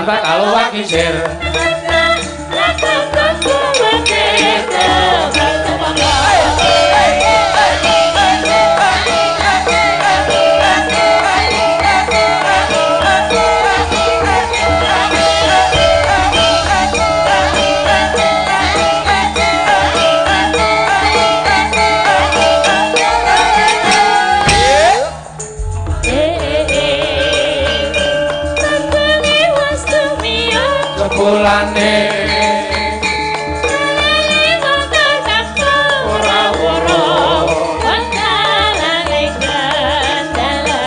Tanpa kaluwak kisir. Kulane ora woro wontalane kendala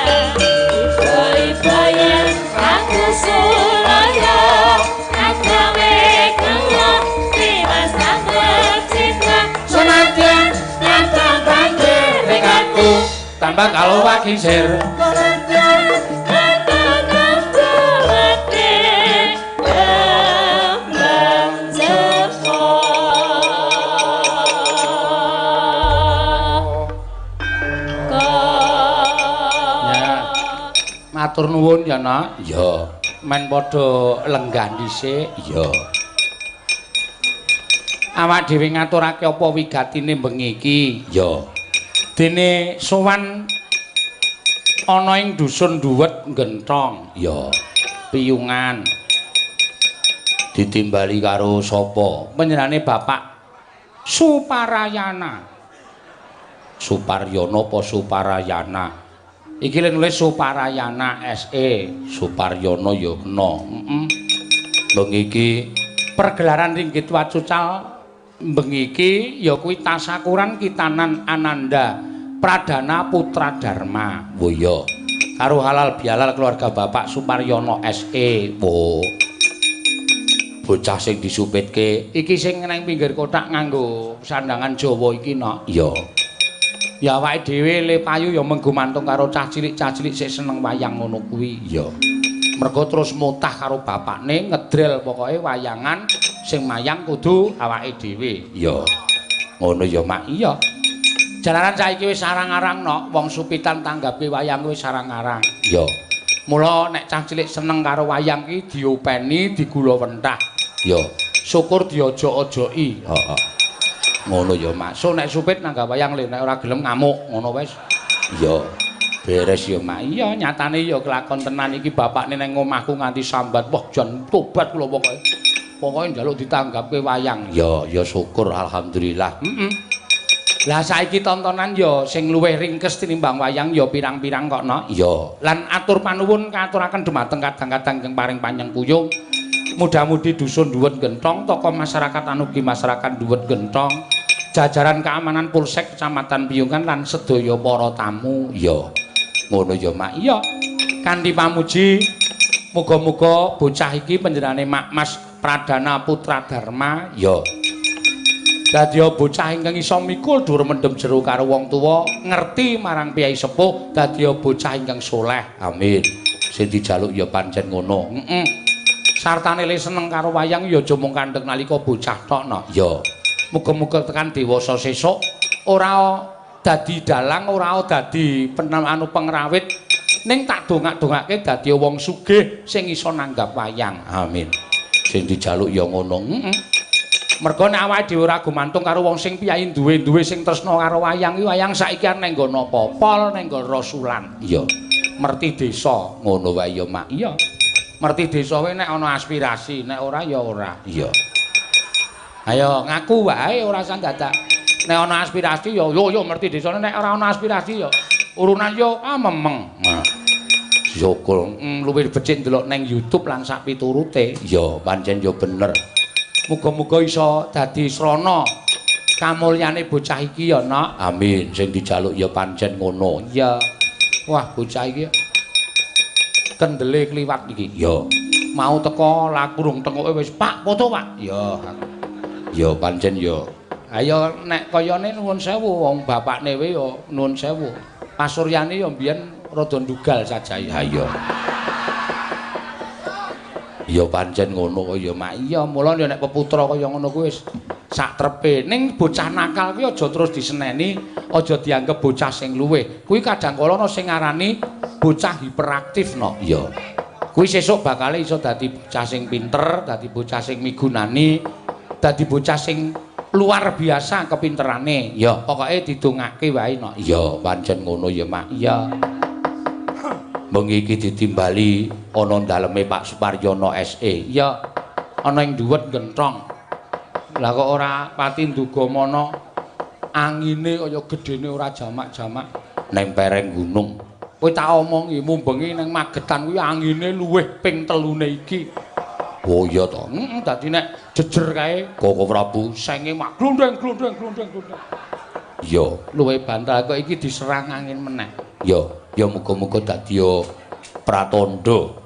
ibu-ibu yen aku sulaya agawe kula tiwas tanggep citra senadyan nyata banjir ning aku tanpa kaluwak kisir. Matur nuwun ya, Nak. Iya. Men padha lenggah dhisik. Iya. Awak dhewe ngaturake apa wigatine bengi iki? Iya. Dene sowan ana ing dusun Duwet Gentong. Iya. Piyungan. Ditimbali karo sapa? Panjenengane Bapak Suparayana. Suparyono apa Suparayana? Iki lek nulis Suparayana SE, Suparyono ya kena. Heeh. Bengi iki pergelaran ringgit wacucal bengi iki ya kuwi tasakuran kitanan Ananda Pradana Putra Dharma. Oh iya. Karo halal bihalal keluarga Bapak Suparyono SE. Oh. Bocah sing disupitke iki sing nang pinggir kotak nganggo sandangan Jawa iki, Nok. Iya. Ya awake dhewe le payu ya menggumantung karo cah cilik-cah cilik sing seneng wayang ngono kuwi. Iya. Mergo terus mutah karo bapakne ngedrel pokoke wayangan sing mayang kudu awake dhewe. Iya. Ngono ya, Mak. Iya. Jalaran saiki wis arang-arang, Nok, wong supitan tanggape wayang wis arang-arang. Iya. Mula nek cah cilik seneng karo wayang iki diopeni, digula wentah. Iya. Syukur diojok-ojoki. Heeh. Ngono ya, Mak. So nek supit nanggap wayang le nek ora gelem ngamuk, ngono wis. Iya. Beres ya, Mak. Iya, nyatane ya kelakon tenan iki bapakne nang omahku nganti sambat. Wah, jan tobat kula pokoke. Pokoke njaluk ditanggapke wayang. Ya, ya syukur alhamdulillah. Heeh. Lah saiki tontonan ya sing luwih ringkes tinimbang wayang ya pirang-pirang kok, Nok. Iya. Lan atur panuwun katuraken dumateng kadang-kadang ingkang paring panyengkuyung. Mudah-mudi dusun Duwet Gentong, tokoh masyarakat anugi masyarakat Duwet Gentong, jajaran keamanan Polsek Kecamatan Piyungan lan sedaya para tamu. Iya. Ngono ya, Mak. Iya. Kanthi pamuji muga-muga bocah iki panjenengane Mak Mas Pradana Putra Dharma. Iya. Dadi bocah ingkang iso mikul dhuwur mendem jero karo wong tuwa, ngerti marang piyai sepuh, dadi bocah ingkang soleh. Amin. Sing dijaluk ya pancen ngono. Heeh. Sartane le seneng karo wayang ya aja mung kandhek nalika bocah tok, Nok. Ya. Muga-muga tekan dewasa sesuk ora dadi dalang, ora dadi anu pengrawit, ning tak dongak-dongake dadi wong sugih sing iso nanggap wayang. Amin. Sing dijaluk ya ngono. Heeh. Mergo nek awake dhewe ora gumantung karo wong sing piyayi duwe-duwe sing tresna karo wayang iki, wayang saiki arep nang nggon apa? Pol nang nggon rasulan. Iya. Merti desa ngono wae ya, Mak. Iya. Merti desa wae nek ana aspirasi, nek ora ya ora. Iya. Ayo ngaku wae ora usah dadak. Nek ana aspirasi ya yo yo merti desane, nek ora ana aspirasi ya urunan yo ah memeng. Nah. Syukur luwih becik ndelok nang YouTube lan sak piturute. Ya pancen ya bener. Muga-muga iso dadi srana kamulyane bocah iki ya, Nak. Amin. Sing dijaluk ya pancen ngono. Iya. Wah, bocah iki kendele kliwat iki. Ya. Mau teko laku rung tenguke wis, Pak, foto, Pak. Ya. Ya pancen ya. Ayo nek kayane nuwun sewu wong bapakne wae ya nuwun sewu. Pasuryane ya mbiyen rada ndugal saja ya. Ya. Ya pancen ngono kaya Mak. Iya, mula nek peputra kaya ngono kuwi wis sak trepe. Ning bocah nakal kuwi aja terus diseneni, aja dianggep bocah sing luwih. Kuwi kadang kala ana sing ngarani bocah hiperaktif, Nok. Iya. Kuwi sesuk bakale iso dadi bocah sing pinter, dadi bocah sing migunani, dadi bocah sing luar biasa kepinterane. Ya, pokoke didongake wae no. Ya, pancen ngono ya, Mak. Iya. Bengi iki ditimbali ana daleme Pak Suparyono SE. Iya. Ana ing dhuwet genthong. Lah kok ora pati nduga mana angine kaya gedene ora jamak-jamak neng pereng gunung. Kowe tak omongi mumbengi neng Magetan kuwi angine luwih ping 3 iki. Oh iya to. Heeh, dadi nek jejer kae Koko Prabu senge mak glondeng glondeng glondeng glondeng. Iya, luwih bantal kok iki diserang angin meneh. Ya, ya muga-muga dadi pratandha.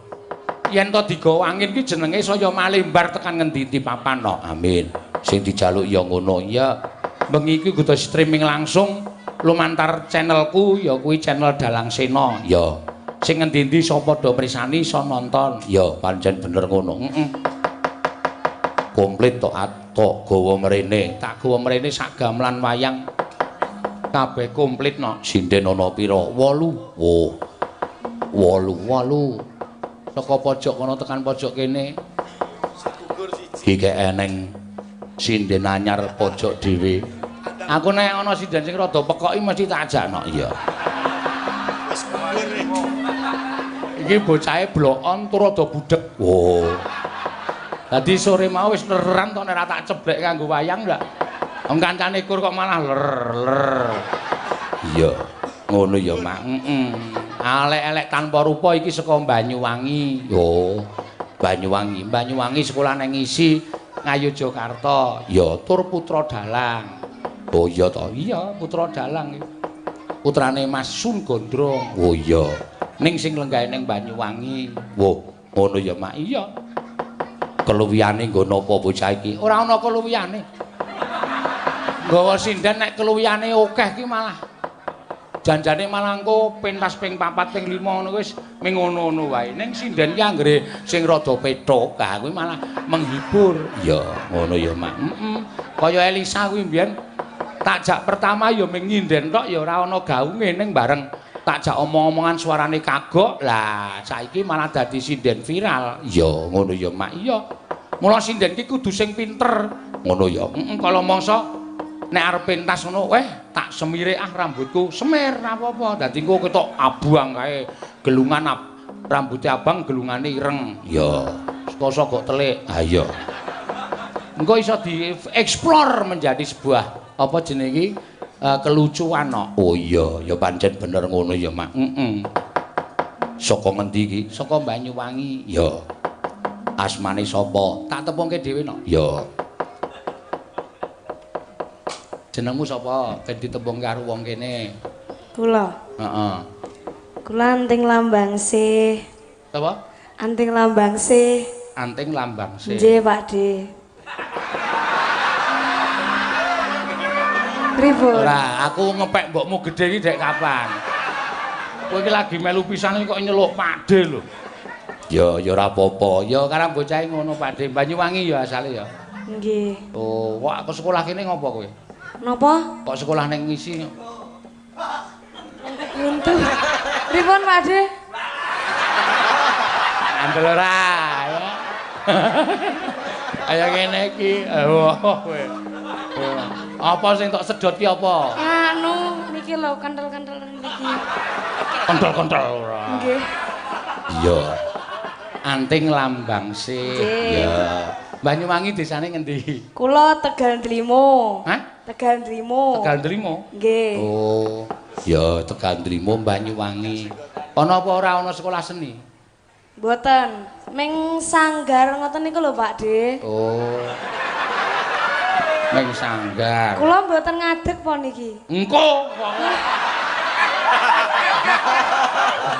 Yen to digawa angin ki jenenge saya malembar tekan ngendi-endi papan no. Amin. Sing dijaluk ya ngono. Ya, bengi iki kudu streaming langsung lumantar channelku ya kuwi channel Dalang Sena. Ya. Sing ngendi-endi iso padha mrisani iso nonton. Ya, pancen bener ngono. Heeh. Komplit tok atok gawa mrene. Tak gawa mrene sak gamelan wayang. Kabeh komplit no. Sinden ana pira? 8. Oh. 8, 8. Saka pojok kono tekan pojok kene. Iki eneng sinden anyar pojok dhewe. Aku nek ana sinden sing rada pekok iki mesti tak ajakno. Iya. Iki bocahe blokon tur rada budhek. Oh. Dadi sore mau wis leran to nek ora tak ceblek kanggo wayang ndak. Wong kancane kur kok malah ler-ler. Iya. Ngono ya, Mak. Heeh. Alek-elek tanpa rupa iki saka Banyuwangi. Yo. Banyuwangi, Banyuwangi sekolah nang Ngisi Ngayogyakarta. Ya, tur putra dalang. Oh iya to. Iya, putra dalang iki. Putrane Mas Sun Gondrong. Oh iya. Ning sing lenggahe ning Banyuwangi. Wah, ngono ya, Mak. Iya. Keluwihane nggo napa bocah iki? Ora ana keluwihane. Nggawa sinden nek keluwihane akeh ki malah janjane malah engko pentas ping 4 ping 5 ngono wis ming ngono-ngono wae. Ning sinden ki anggere sing rada pethuk, ha kuwi malah menghibur. Ya, ngono ya, Mak. Heeh. Kaya Elisa kuwi mbiyen tak jak pertama ya ming nyinden tok ya ora ana gaunge ning bareng tak jak omong-omongan suarane kagok. Lah, saiki malah dadi sinden viral. Ya, ngono ya, Mak. Iya. Mula sinden ki kudu sing pinter. Ngono ya. Heeh, kala mangsa nek arep pentas ngono, tak semire ah rambutku. Semir ra apa-apa. Dadi engko ketok abang kae, gelungan rambute abang, gelungane ireng. Ya, sekoso kok telik. Ha iya. Engko iso dieksplor menjadi sebuah apa jenenge iki kelucuan no. Oh iya, ya pancen bener ngono ya, Mak. Heeh. Saka ngendi iki? Saka Banyuwangi. Ya. Asmane sapa? Tak tepungke dhewe no. Ya. Jenengmu sapa? Ben ditembung karo wong kene. Kula. Heeh. Kula Anting Lambang C. Sapa? Anting Lambang C. Anting Lambang C. Nggih, Pak D. Pripun? Ora, aku ngepek mbokmu gedhe iki dek kapan? Kowe iki lagi melu pisan kok nyeluk Pak D lho. Ya, ya ora apa-apa. Ya karang bocahe ngono Pak D. Banyuwangi ya asale ya. Nggih. Oh, kok aku sekolah kene ngopo kowe? Napa? Kok sekolah ning Ngisi? Buntu. Pripun Pak De? Andel ora ya. Kaya ngene iki. Wah kowe. Apa sing tok sedot ki apa? Anu niki lho kentel-kentel niki. Kentel-kentel ora. Nggih. Iya. Anting Lambang C. Iya. Banyuwangi desane ngendi? Kula Tegal Ndlimo. Hah? Tegal Ndlimo. Tegal Ndlimo? Nggih. Oh, ya Tegal Ndlimo Banyuwangi. Ana apa ora ana sekolah seni? Mboten. Ming sanggar ngoten niku lho, Pak De. Oh. Ming sanggar. Kula mboten ngadeg po niki. Engko.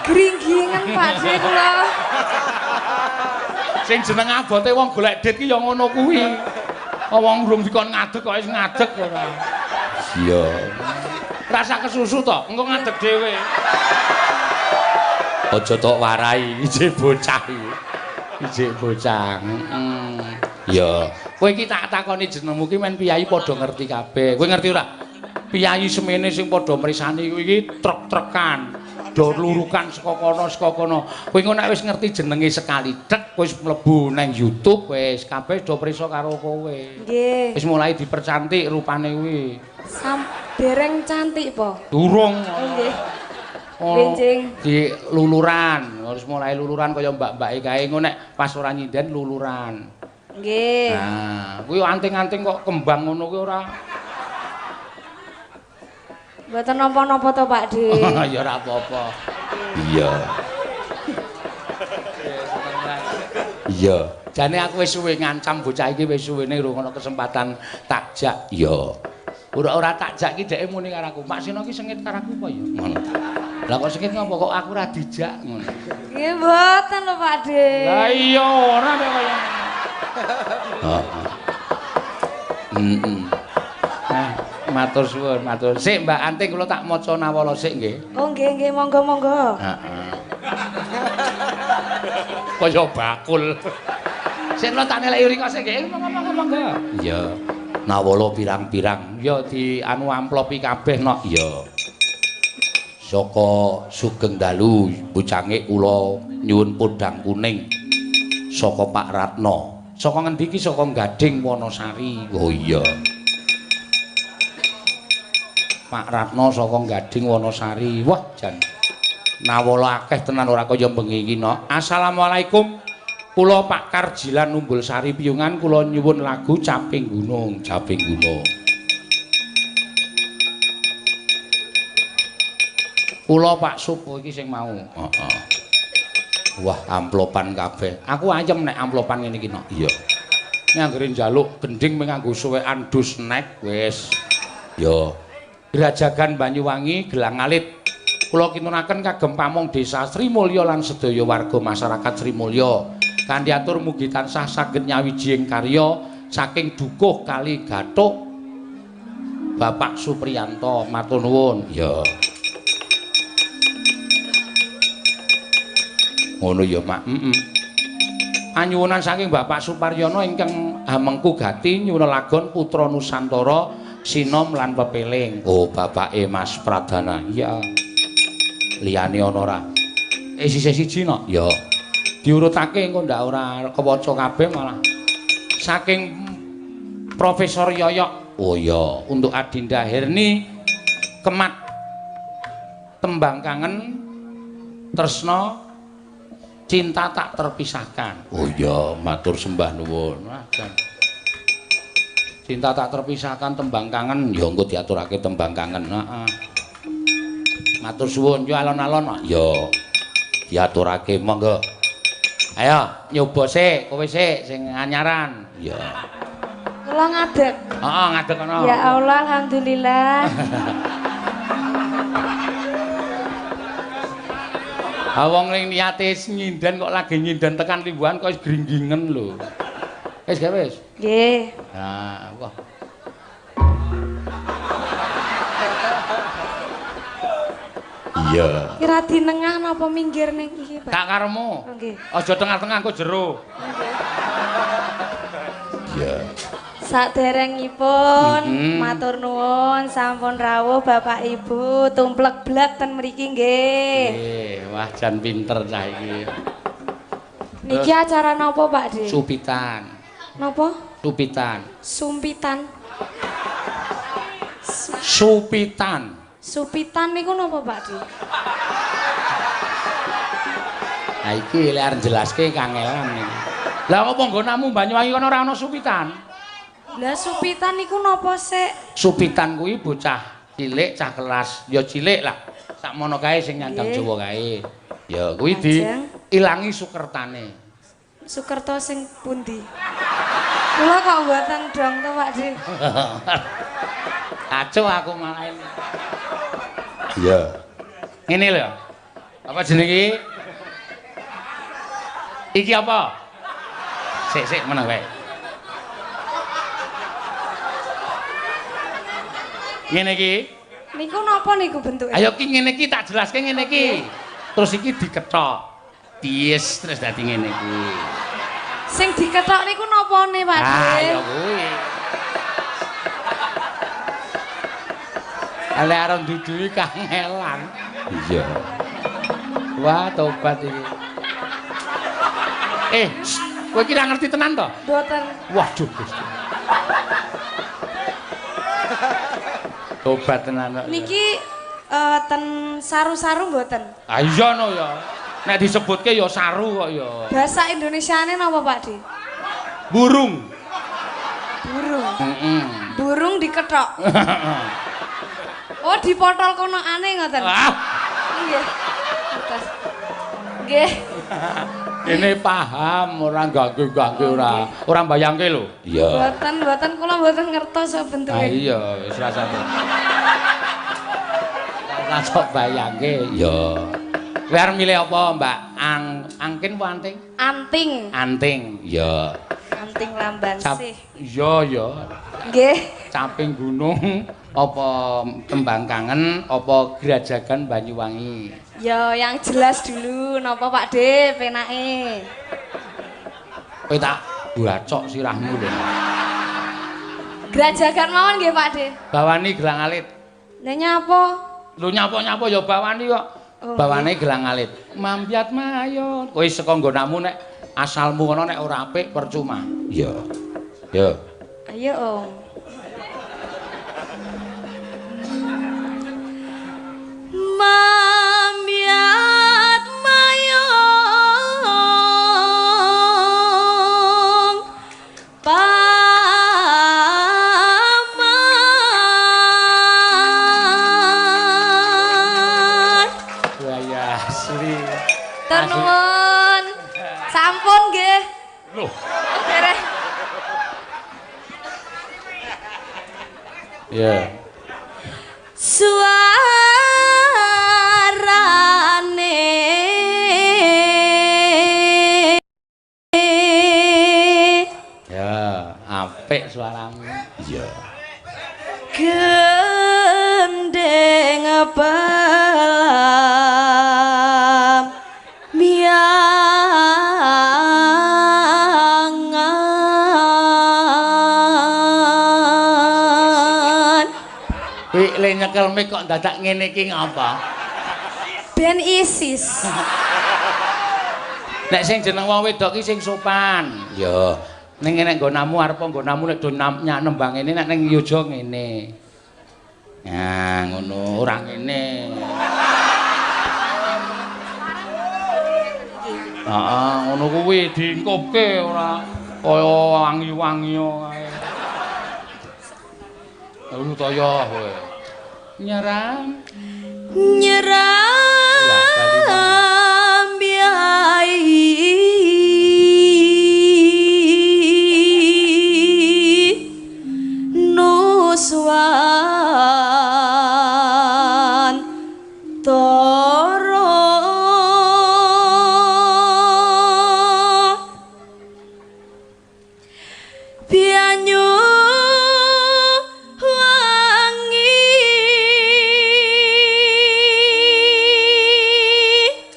Gringgingen Pak De kula. Sing jeneng abote wong golek dit ki ya ngono kuwi. Wong urung dikon ngadeg kok wis ngadeg ora. Iya. Rasa kesusu to, engko ngadeg dhewe. Aja tok warai ijik bocah iki. Ijik bocah. Heeh. Ya, kowe iki tak takoni jenengmu ki men piyayi padha ngerti kabeh. Kowe ngerti ora? Piyayi semene sing padha mrisani kuwi iki trek-trekan. Do lurukan saka kono saka kono. Kowe engko nek wis ngerti jenenge sekali tek wis mlebu nang YouTube wis kabeh do prisa karo kowe. Nggih. Wis mulai dipercantik rupane kuwi. Dereng cantik po? Durung. Nggih. Benjing. Di luluran, harus mulai luluran kaya mbak-mbake kae engko nek pas ora nyinden luluran. Nggih. Nah, kuwi anting-anting kok kembang ngono kuwi ora. Mboten napa-napa to, Pak De. Ya ora apa-apa. Iya. Iya. Jane aku wis suwe ngancam bocah iki wis suwene rung ana kesempatan takjak. Iya. Ora-ora takjak iki dheke muni karo aku. Mak Seno iki sengit karo aku apa ya? Ngono. Lah kok sengit ngopo kok aku ora dijak ngono. Nggih mboten lho, Pak De. Lah iya ora kok kaya. Heeh. Heeh. Nah, matur suwun, matur. Sik Mbak Anting kula tak maca nawala sik nggih. Oh nggih nggih monggo monggo. Heeh. Kaya bakul. Sik kula tak neleki rika sik nggih. Monggo monggo monggo. Iya. Nawala pirang-pirang. Ya di anu amplopi kabeh nok. Iya. Saka Sugeng Dalu bocange kula nyuwun podhang kuning. Saka Pak Ratno. Saka ngendi iki? Saka Gading Wonosari. Oh iya. Pak Ratno saka Gading Wonosari. Wah, jan. Nawala akeh tenan ora kaya bengi iki, nok. Assalamualaikum. Kula Pak Karjilan Umbulsari Piyungan kula nyuwun lagu Caping Gunung, Caping Gunung. Kula Pak Supo iki sing mau. Heeh. Wah, amplopan kabeh. Aku ayem nek amplopan ngene iki, nok. Iya. Nek anggere njaluk gendhing mung nganggo suwekan dus nek wis. Ya. Grajagan Banyuwangi Gelang Alit. Kula kintunaken kagem pamong Desa Srimulya lan sedaya warga masyarakat Srimulya. Kanthi atur mugi tansah saged nyawiji ing karya saking Dukuh Kali Gathuk Bapak Supriyanto. Matur nuwun. Ya. Ngono ya, Mak. Heeh. Panyuwunan saking Bapak Suparyono ingkang hamengku gati nyuwun lagon Putra Nusantara Sinom lan Pepeling. Oh, bapake Mas Pradana. Iya. Liyane ana ora? Sisih siji nok. Ya. Diurutake engko ndak ora kewaca kabeh malah. Saking Profesor Yoyok. Oh iya, untuk Adinda Herni Kemat tembang kangen tresno cinta tak terpisahkan. Oh iya, matur sembah nuwun. Wah, jan. Cinta tak terpisahkan tembang kangen, ya engko diaturake tembang kangen. Heeh. Matur suwun yo alon-alon. Ya. Diaturake monggo. Ayo nyoba sik, kowe sik sing anyaran. Ya. Kula ngadeg. Heeh, ngadeg kono. Ya Allah, alhamdulillah. Ha wong ning niate nyinden kok lagi nyinden tekan limbuhan kok wis gringgingen lho. Wis gawe wis. Nggih. Nah, wah. Iya. Kira dinengah napa minggir ning iki, Pak? Tak karemu. Nggih. Aja tengah-tengah engko jero. Nggih. Iya. Saderengipun matur nuwun sampun rawuh Bapak Ibu tumplek-blek ten mriki nggih. Nggih, wah jan pinter cah iki. Niki acara napa, Pak De? Supitan. Napa? Supitan. Sumpitan. Supitan. Supitan niku napa, Pak De? Ha iki lek arep jelaske kangelan iki. Lah opo nggonamu Banyuwangi kono ora ana supitan? Lah supitan niku napa sik? Supitan kuwi bocah cilik, cah kelas ya cilik lah. Sakmono kae sing nyandang Jawa kae. Ya kuwi diilangi sukertane. Sukerta sing pundi? Kula kok mboten dong to, Pak De. Kacau aku malah. Iya. Ngene lho. Apa jenenge iki? Iki apa? Sik sik meneng wae. Ngene iki. Niku napa niku bentuke? Ayo ki ngene iki tak jelaske ngene iki. Terus iki dikethok. Ties terus dadi ngene iki. Sing dikethok niku napane, Pak De? Ah, ya kuwi. Ale arep duduhi kangelan. Iya. Wah, tobat iki. Kowe iki ra ngerti tenan to? Mboten. Waduh, Gusti. Tobat tenan kok. Niki ten saru-saru mboten? Ah iya no ya. Nek disebutke ya saru kok ya. Bahasa Indonesiane napa, Pak Di? Burung. Burung. Heeh. Burung dikethok. Oh, dipotol konokane ngoten. Ah. Nggih. Nggih. Ini paham ora ganggu-ganggu ora. Ora mbayangke lho. Iya. Mboten, mboten kula mboten ngertos kok bentuke. Ah iya, wis rasane. Ora sok bayangke. Iya. Kowe arep milih apa, Mbak? Angkin apa anting? Anting. Anting. Iya. Anting Lambansih. Iya, iya. Nggih. Caping gunung apa tembang kangen apa Grajagan Banyuwangi? Ya, yang jelas dulu napa Pak De penake. Kowe tak bacok sirahmu lho. Grajagan mawon nggih Pak De. Bawani gelang alit. Lah nyapa? Lho nyapa-nyapa ya bawani kok. Oh, bawane gelang alit. Mampiat mayon. Kowe saka nggonamu nek asalmu kono nek ora apik percuma. Iya. Yo. Ayo, Om. Mampiat mayong paman. Wah, asli. Ternuwun. Sampun nggih. Loh. Dereh. Iya. Suarane ya, apik suaramu. Iya. Gendeng pelam miangan. Kuwi le nyekel mik kok dadak ngene iki ngapa? Ben ISIS. Nek sing jeneng wong wedok ki sing sopan. Ya. Ning nek nggonamu arep nggonamu nek do nembang ngene nek ning Yojo ngene. Nah, ngono ora ngene. Heeh, ngono kuwi diingkupke ora kaya wangi-wangi kae. Lha toyo kowe. Nyeram. Nyeram biai nuswan toro bianyu wangi.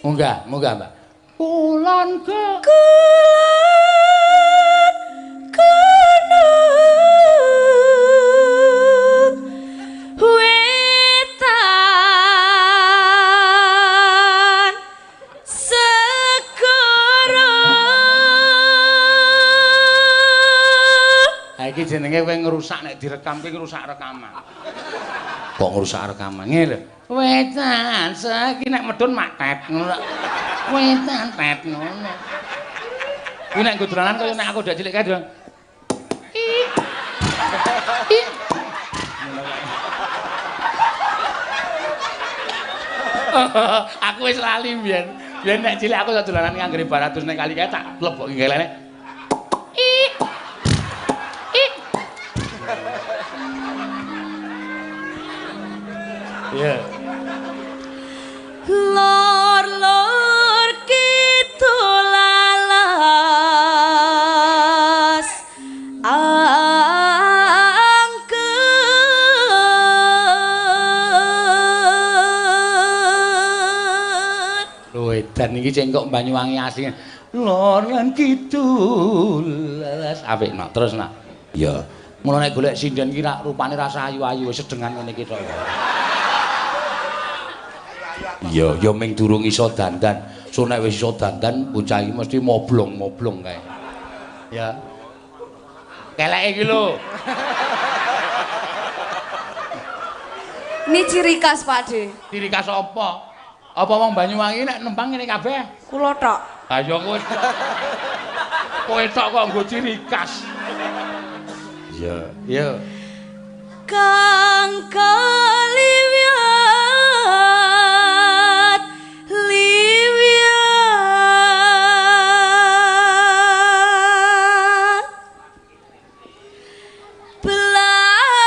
Munggah, munggah, Mbak. Kulon ke kulon gunung wetan segara. Ha iki jenenge kowe ngrusak nek direkam kuwi ngrusak rekaman. Kok ngrusak rekaman ngene lho. Wetan saiki nek medun mak tet ngono. Wetan tet ngono. Kuwi nek nggo dolanan kaya nek aku ndak cilik kae dolan. Ih. Ih. Aku wis lali mbiyen. Biyen nek cilik aku sak dolanan nganggere baratus nek kali kae tak lebokke gelene. Ih. Ih. Iya. Lor-lor kidul alas angker. Lho edan iki cengkok Banyuwangi asli. Lor lan kidul alas apik nak terus nak. Iya. Mula nek golek sinden ki rupane rasa ayu-ayu wis sedengan ngene iki tok. Iya, ya ming durung iso dandan. So nek wis iso dandan bocah iki mesti moblong-moblong kae. Ya. Keleke iki lho. Ini ciri khas Pak De. Ciri khas apa? Apa wong Banyuwangi nek nembang ngene kabeh? Kula tok. Ha ya kowe tok. Kowe tok kok nggo ciri khas. Iya, iya. Kang kaliwat liwat belamiangan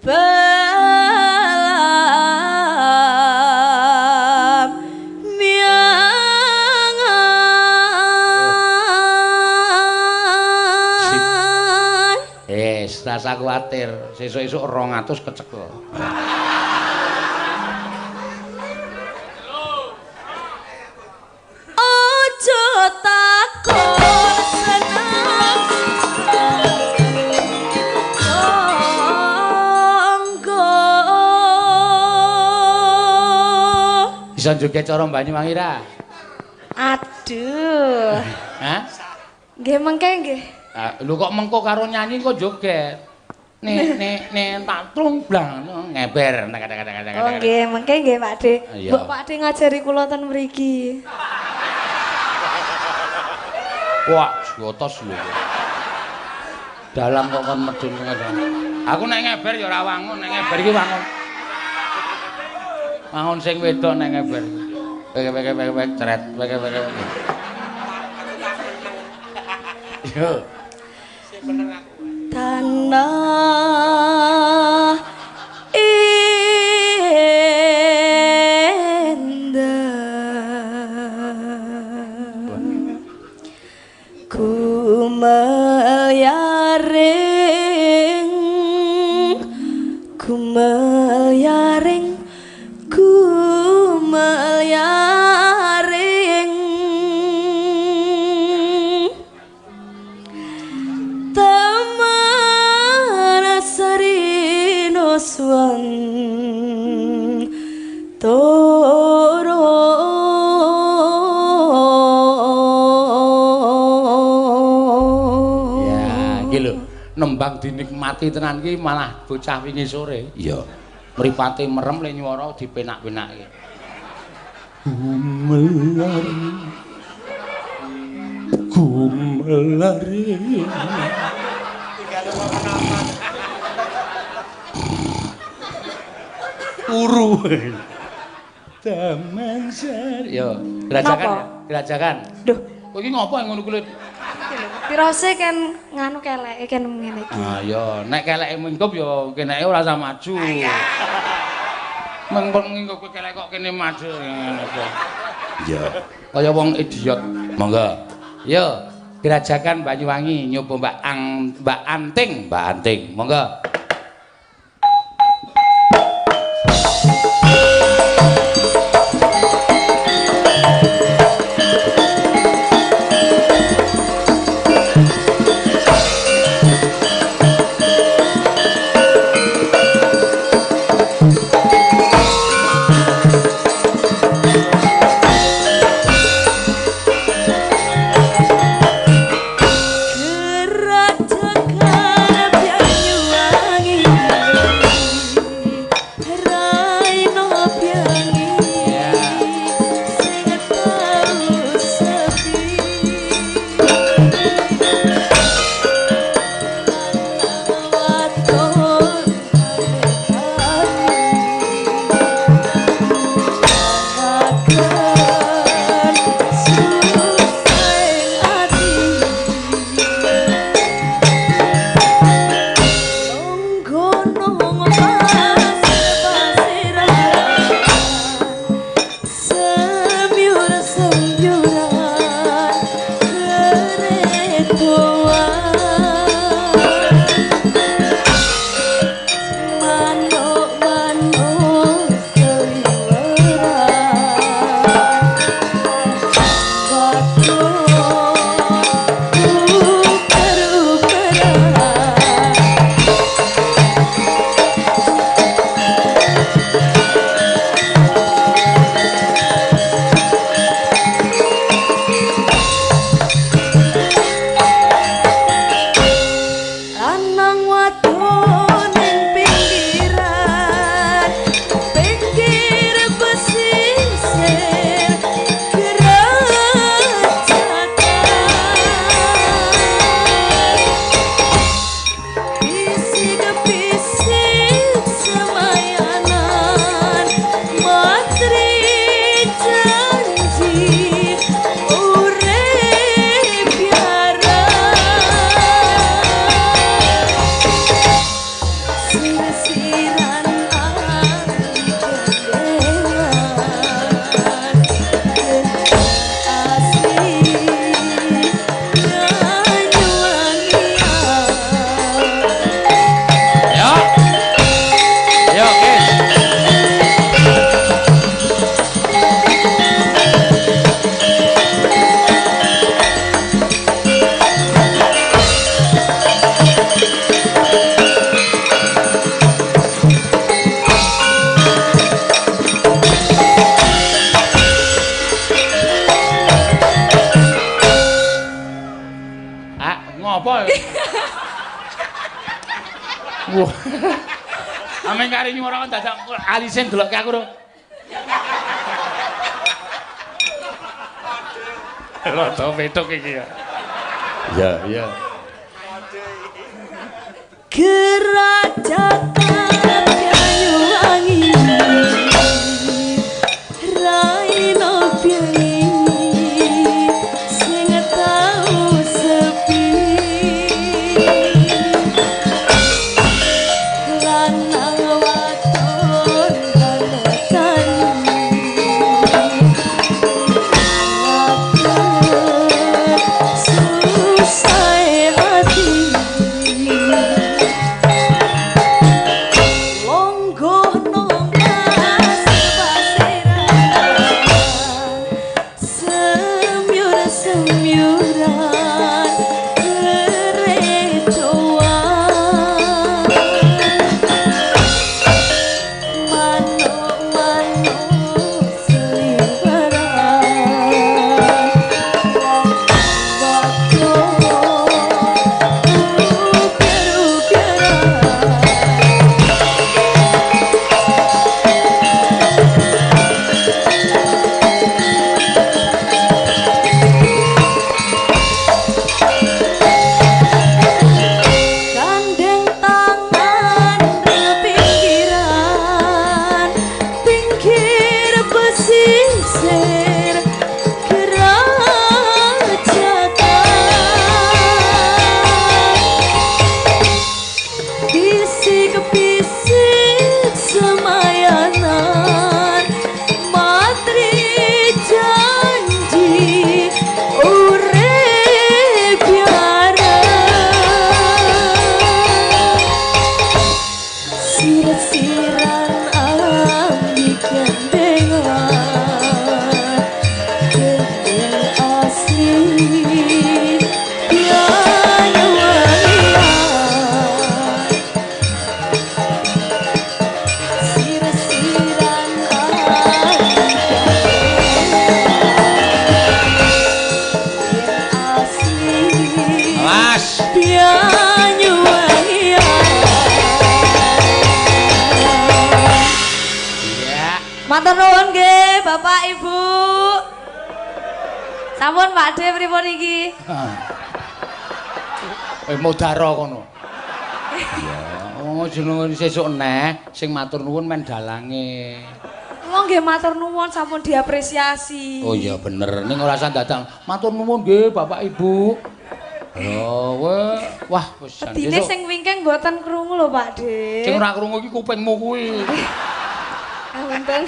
belamiangan. Rasa kuwatir, sesuk-esuk 200 kecekel. Ojo takon seneng tangga. Bisa joget cara Banyuwangi ra? Aduh. Hah? Nggih mengke nggih. Lho kok mengko karo nyanyi kok joget. Nek nek nek tak trung blang ngeber. Oh nggih, mengke nggih Pak De. Mbok Pak De ngajari kula ten mriki. Wah, jotos lho. Dalang kok kon medun ngene. Aku nek ngeber ya ora wangun, nek ngeber iki wangun. Wangun sing wedok nek ngeber. Wek wek wek wek cret, wek wek wek. Yo. Tanah indah kumelyaring kumelyaring kumelyaring taman sarino swantoro. Ya, iki lho, nembang dinikmati tenan iki malah bocah wingi sore. Iya. Mripate merem le nyuwara dipenak-penakke. Gumelari. Gumelari. Turu. Taman Sari. Yo, gerajakan ya, gerajakan. Duh, kowe iki ngopo ngono kuwi? Tirose kan nganu keleke kan ngene iki. Ah ya, nek keleke minggup ya keneke ora usah maju. Mengko minggup kowe kelek kok kene maju ngene kok. Iya. Kaya wong idiot. Monggo. Yo, gerajakan Banyuwangi nyoba Mbak Ang Mbak Anting, Mbak Anting. Monggo. Gerajakan Banyuwangi. Wah. Ame kari nyuwara kok dadak alise ndelokke aku ro. Rada petuk iki ya. Iya, iya. Gerajakan Banyuwangi Raino bengi sing tau sepi lanang wadon tani susah ati longgo nang pasir-pasiran semyur-semyuran recoan manuk-manuk seliweran wadon uger-ugeran. Gandeng tangan pinggiran pinggir pesisir Gerajakan bisik-bisik semayanan matri janji urip bareng sirat-siran ambi gandengan gendeng asli Banyuwangian sir-siran ambi gandengan asli Awas. Banyuwangian. Iya. Matur nuwun nggih Bapak Ibu. Sampun Pak De pripun iki? Modaro kono. Iya, oh jenenge sesuk neh sing matur nuwun men dalange. Wong nggih matur nuwun sampun diapresiasi. Oh iya bener, ning ora usah dadak matur nuwun nggih Bapak Ibu. Oh, wah wis jan Pedine sesuk. sing wingking mboten krungu lho Pak De. Sing ora krungu iki kupingmu kuwi. Ngapunten.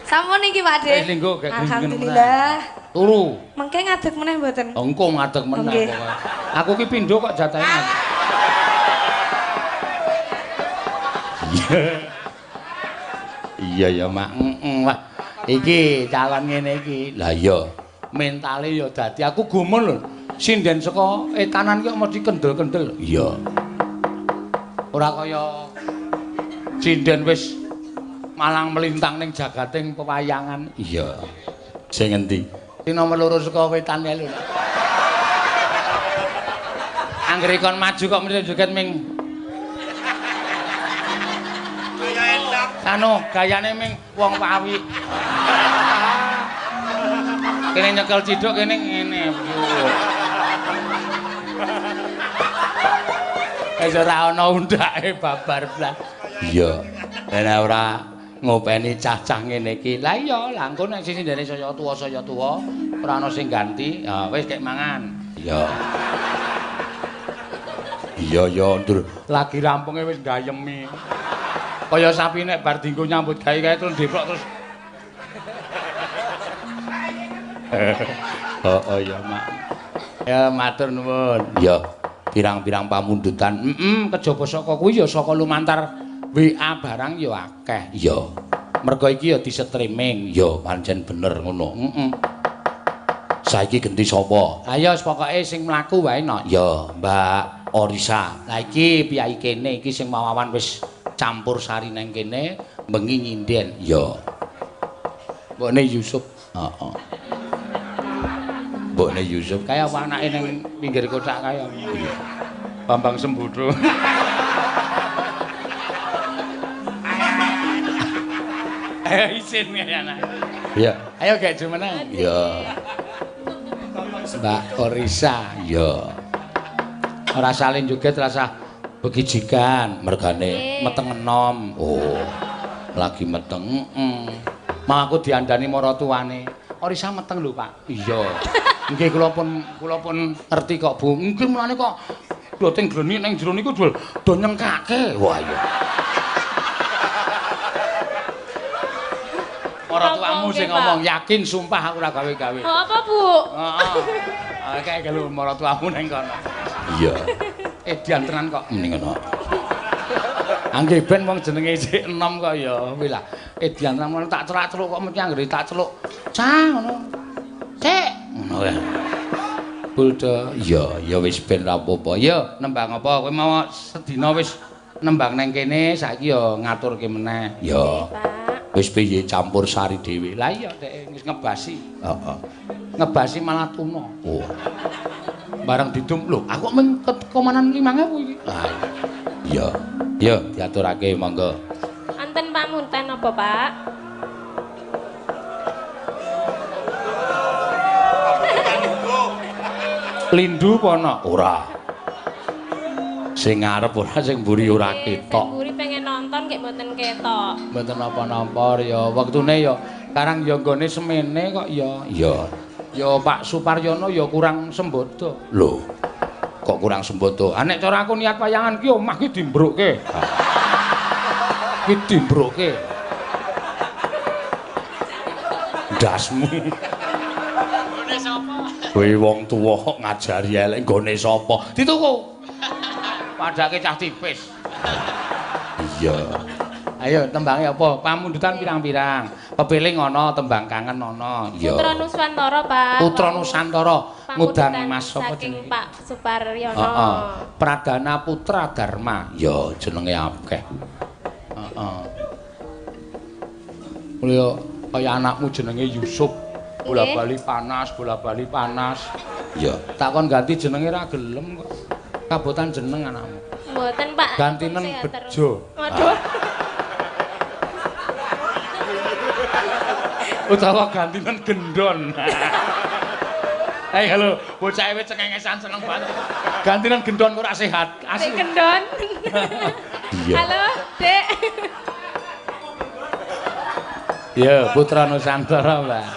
Sampun iki Pak De. Wis linggo gek gringingen Alhamdulillah. Turu. Mengke ngadeg meneh mboten? Engko ngadeg meneh Nggih. pokoke. Aku ki pindho kok jatahe ngadeg. Iya ya, Mak. Heeh, wah. Iki calon ngene iki. Lah iya, mentale ya dadi aku gumun lho. Sinden saka etanan ki mesti kendel-kendel. Iya. Ora kaya sinden wis malang melintang ning jagating pewayangan. Iya. Sing endi? Sing nomor loro saka wetan kae lho. Anggere kon maju kok mesti joget ming anu gayane ming wong pawi. Kene nyekel ciduk kene ngene. Wis ora ana undake babar blas. Iya. Nek ora ngopeni cah-cah ngene iki. Lah iya, lah engko nek sing ndene saya tuwa, ora ana sing ganti, ya wis kek mangan. Iya. Iya ya, Ndur. Lagi rampunge wis gayemi. Kaya sapi nek bar dinggo nyambut gawe kae terus deplok terus. Oh iya, Mak. Ya matur nuwun. Iya, pirang-pirang pamundutan. Heeh, kejaba saka kuwi ya saka lumantar WA barang ya akeh. Iya. Mergo iki ya di-streaming. Ya pancen bener ngono. Heeh. Saiki genti sapa? Ayo pokoke sing mlaku wae no. Ya, Mbak Orisa. Lah iki piyai kene iki sing mawawan wis campur sari nang kene bengi nyinden. Ya. Mbokne Yusuf. Heeh. Mbokne Yusuf kaya apa anake nang pinggir kotak kaya. Iya. Bambang Sembodo. Ayo isin ya anak. Iya. Ayo gek jumeneng. Iya. Mbak Orisa. Iya. Ora salin juga terasa begijikan mergane meteng enom. Oh. Lagi meteng. Heeh. Mau aku diandani maratuwane. Orisa meteng lho, Pak. Iya. Nggih kula pun ngerti kok, Bu. Nggih mulane kok do teng gleni ning jero niku do nyengkake. Wah iya. Maratuamu sing ngomong yakin sumpah aku ora gawe-gawe. Oh, apa, Bu? Heeh. Kae lho maratuamu ning kono. Iya. Edian tenan kok mending ngono. Angge ben wong jenenge isih enom kok ya kuwi lah. Edian tenan tak celak-celuk kok mesti anggere tak celuk. Cah ngono. Cek ngono ya. Buldo. Iya, ya wis ben ra apa-apa. Ya nembang apa kowe mau sedina wis nembang nang kene saiki ya ngaturke meneh. Ya. Wis piye campur sari dhewe. Lah iya dhek wis ngebasi. Heeh. Ngebasi malah tuna. Oh. Bareng didum lho, aku mung kekomanan 5000 iki. Ah iya. Ya, diaturake monggo. Anten pamunten apa, Pak? Lindu apa ana? Ora. Sing ngarep ora, sing mburi ora ketok. Sing mburi pengen nonton nggih mboten ketok. Mboten napa-napa ya, wektune ya karang ya nggone semene kok ya. Iya. Ya Pak Suparyono ya kurang sembodo. Lho. Kok kurang sembodo? Ah nek cara aku niat wayangan ki omah ki dimbrukke. Ki dimbrukke. Ndasmu. Nggone sapa? Kowe wong tuwa kok ngajari elek nggone sapa? Dituku. Padake cah tipis. Iya. Ayo tembange apa? Pamundutan pirang-pirang. Pepiling ana, tembang kangen ana. Iya. Putra Nuswantara, Pak. Putra Nusantara ngundang Mas sapa jenenge? Pak Suparyono. Heeh. Pradana Putra Dharma. Ya jenenge akeh. Heeh. Mulya kaya anakmu jenenge Yusuf. Bola-bali panas, bola-bali panas. Iya. Takon ganti jenenge ra gelem kok. Kabotan jeneng anakmu. Mboten, Pak. Gantinen bejo. Waduh. Utawa gantinen gendon. Hei halo, bocah wis cengengesan seneng banget. Gantinen gendon kok ora sehat. Asli. Gendon. Iya. Halo, Dek. Ya, Putra Nusantara, Mbak.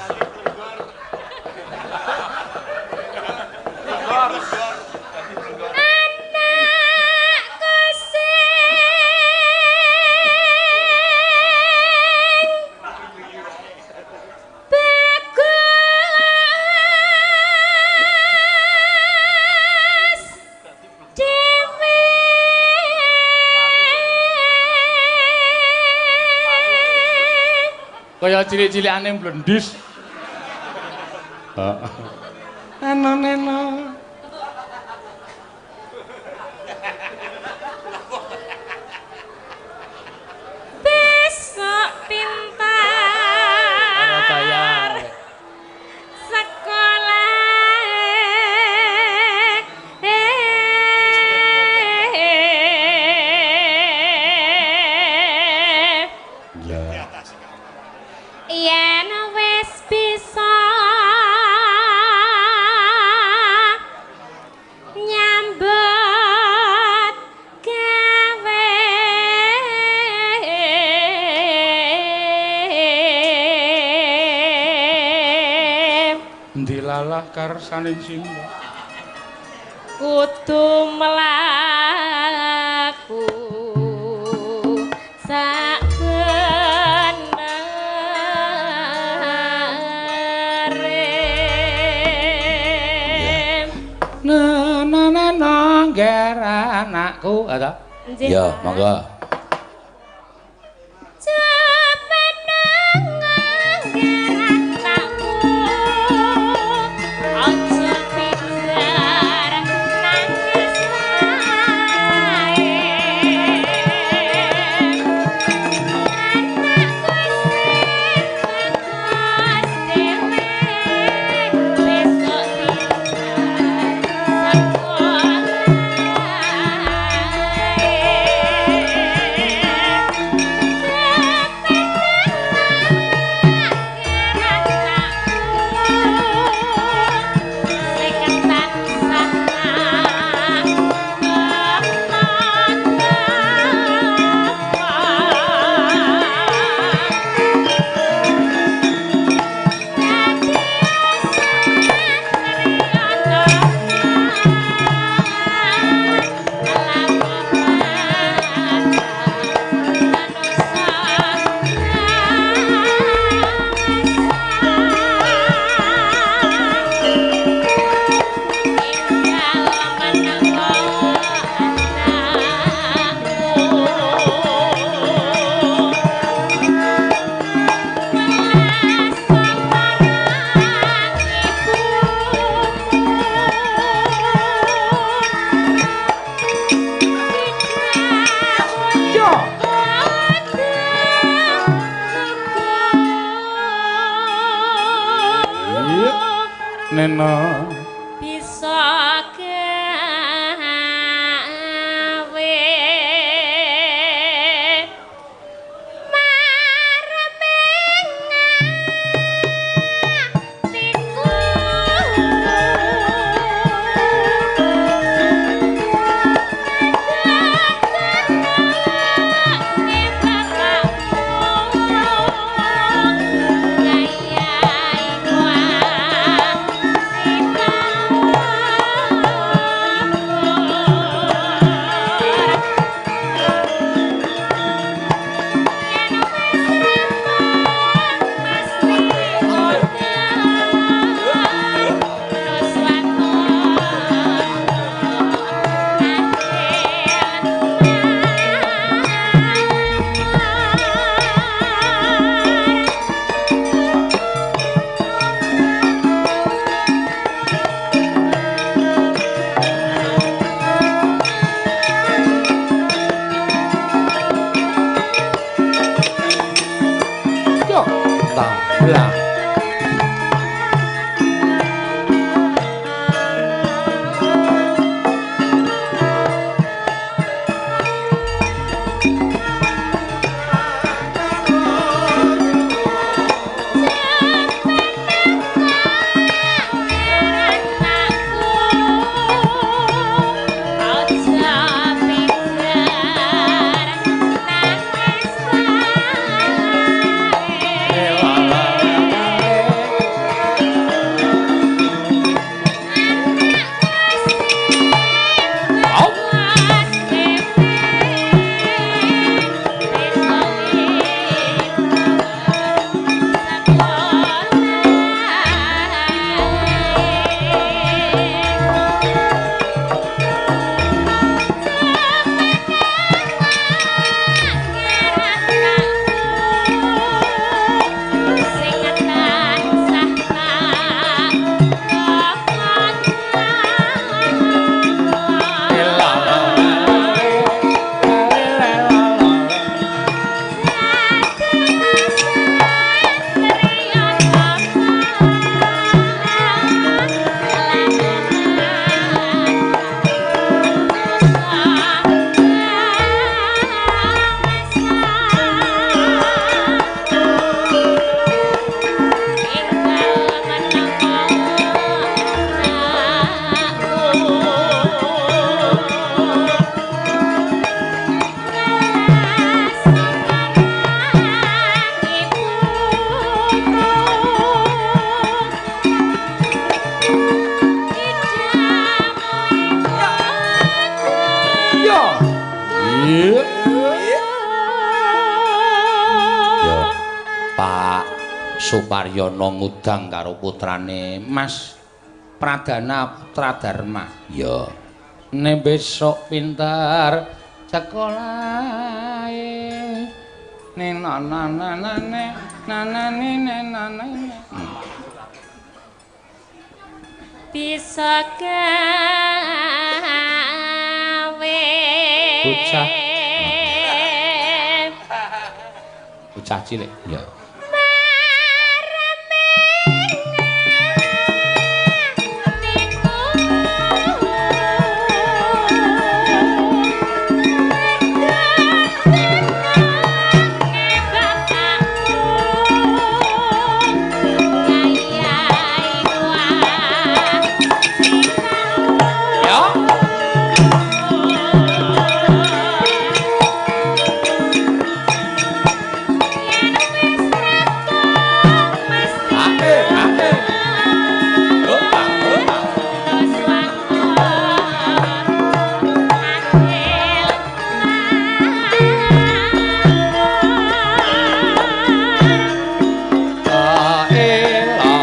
Kaya cilik-cilikane mblendis. Heeh. Neno-neno. Besok pintar. Sekolah. Ya. Yen wis bisa nyambut gawe ndilalah karsaning simbah kudu mlaku sak ngger anakku ta? Ya, monggo. nena bisa gawe mareming atiku Yo, tambah. Yo. Iya. Yo, Pak Suparyono ngudang karo putrane Mas Pradana Putra Dharma. Ya. Nek besok pinter sekolahe. Ne na na na na ne na na ne ne na na. Bisa gawe Bocah. Bocah cilik. Ya. Ya. Ake, ake. Opa, opa. La ela.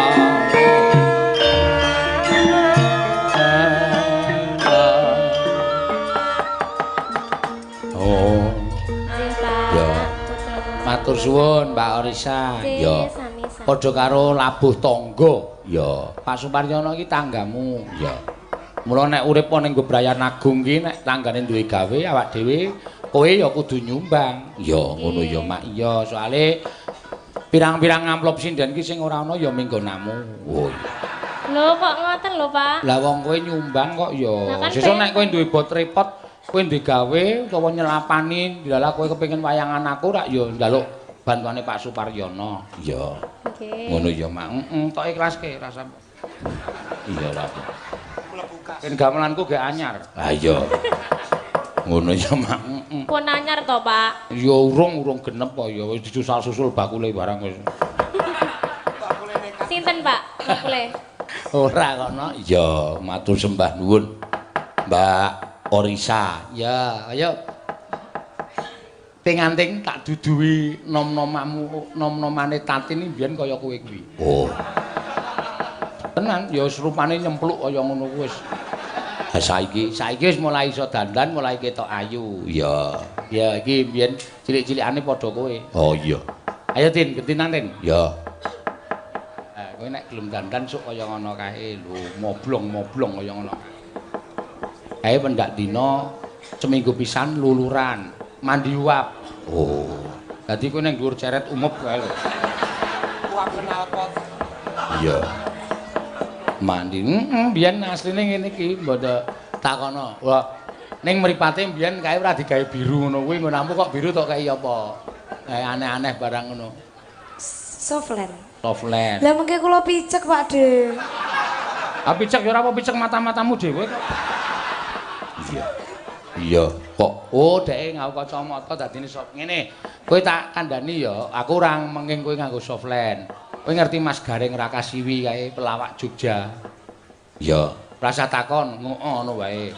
Oh, Ya. Matur suwun Mbak Orisa. Ya. Padha karo labuh tangga. Ya. Pak Suparyono iki tanggamu. Ya. Mula nek urip ning Gebrayan Agung ki nek tanggane duwe gawe awak dhewe kowe ya kudu nyumbang. Ya ngono ya Mak. Iya, soale pirang-pirang amplop sinden ki sing ora ana ya minggonamu. Oh iya. Lho kok ngoten lho, Pak? Lah wong kowe nyumbang kok ya. Sesuk nek kowe duwe bot repot, kowe duwe gawe utawa nyelapani, ndilalah kowe kepengin wayangan aku rak ya njaluk bantuane Pak Suparyono. Iya. Nggih. Ngono ya, Mak. Heeh, tok ikhlaske rasa. Iya lah. Ben gamelanku gek anyar. Ha iya. Ngono ya, Mak. Heeh. Pun anyar to, Pak? Ya urung genep kok ya wis disusal-susul bakule barang wis. Sinten, Pak? Bakule. Ora kono. Ya, matur sembah nuwun. Mbak Orisa. Ya, ayo. Ting-anting tak duduhi nom-nomamu, nom-nomane Tatin iki mbiyen kaya kowe kuwi. Oh. Tenan, ya wis rupane nyempluk kaya ngono kuwi wis. Ha saiki wis mulai iso dandan, mulai ketok ayu. Iya. Ya iki mbiyen cilik-cilikane padha kowe. Oh iya. Ayo Tin, gentinan Tin. Ya. Kowe nek gelem dandan sok kaya ngono kae lho, moblong-moblong kaya ngono. Kae pendak dina seminggu pisan luluran, mandi uap. Oh. Dadi kowe ning dhuwur ceret umep kae lho. Uap knalpot. Iya. Mandi. Heeh, biyen asline ngene iki mboten takono. Wah, ning mripate biyen kae ora digawe biru ngono kuwi, nggonmu kok biru tok kae apa? Aneh-aneh barang ngono. Softland. Softland. Lah mengke kula picek, Pak De. Ah picek ya ora apa picek mata-matamu dhewe kok. Iya. Iya, kok. Oh, dheke nganggo kacamata dadine soft ngene. Kowe tak kandhani ya, aku ora mengking kowe nganggo softland. Kowe ngerti Mas Gareng Rakasiwi kae pelawak Jogja. Iya, rasa takon ngono wae.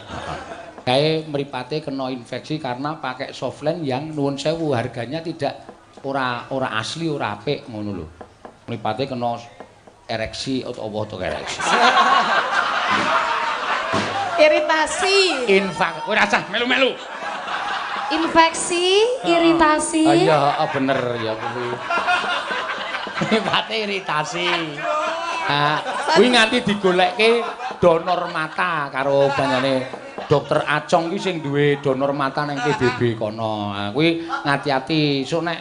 Kae mripate kena infeksi karena pakai softland yang nuwun sewu harganya tidak ora asli, ora apik ngono lho. Mripate kena ereksi atau apa to ereksi. Iritasi. Infak. Kowe rasah melu-melu. Infeksi, iritasi. Oh iya, bener ya kuwi. Mripate iritasi. Ha, kuwi nganti digolekke donor mata karo panjenengane Dokter Acong kuwi sing duwe donor mata nang PBB kono. Ha kuwi ngati-ati sok nek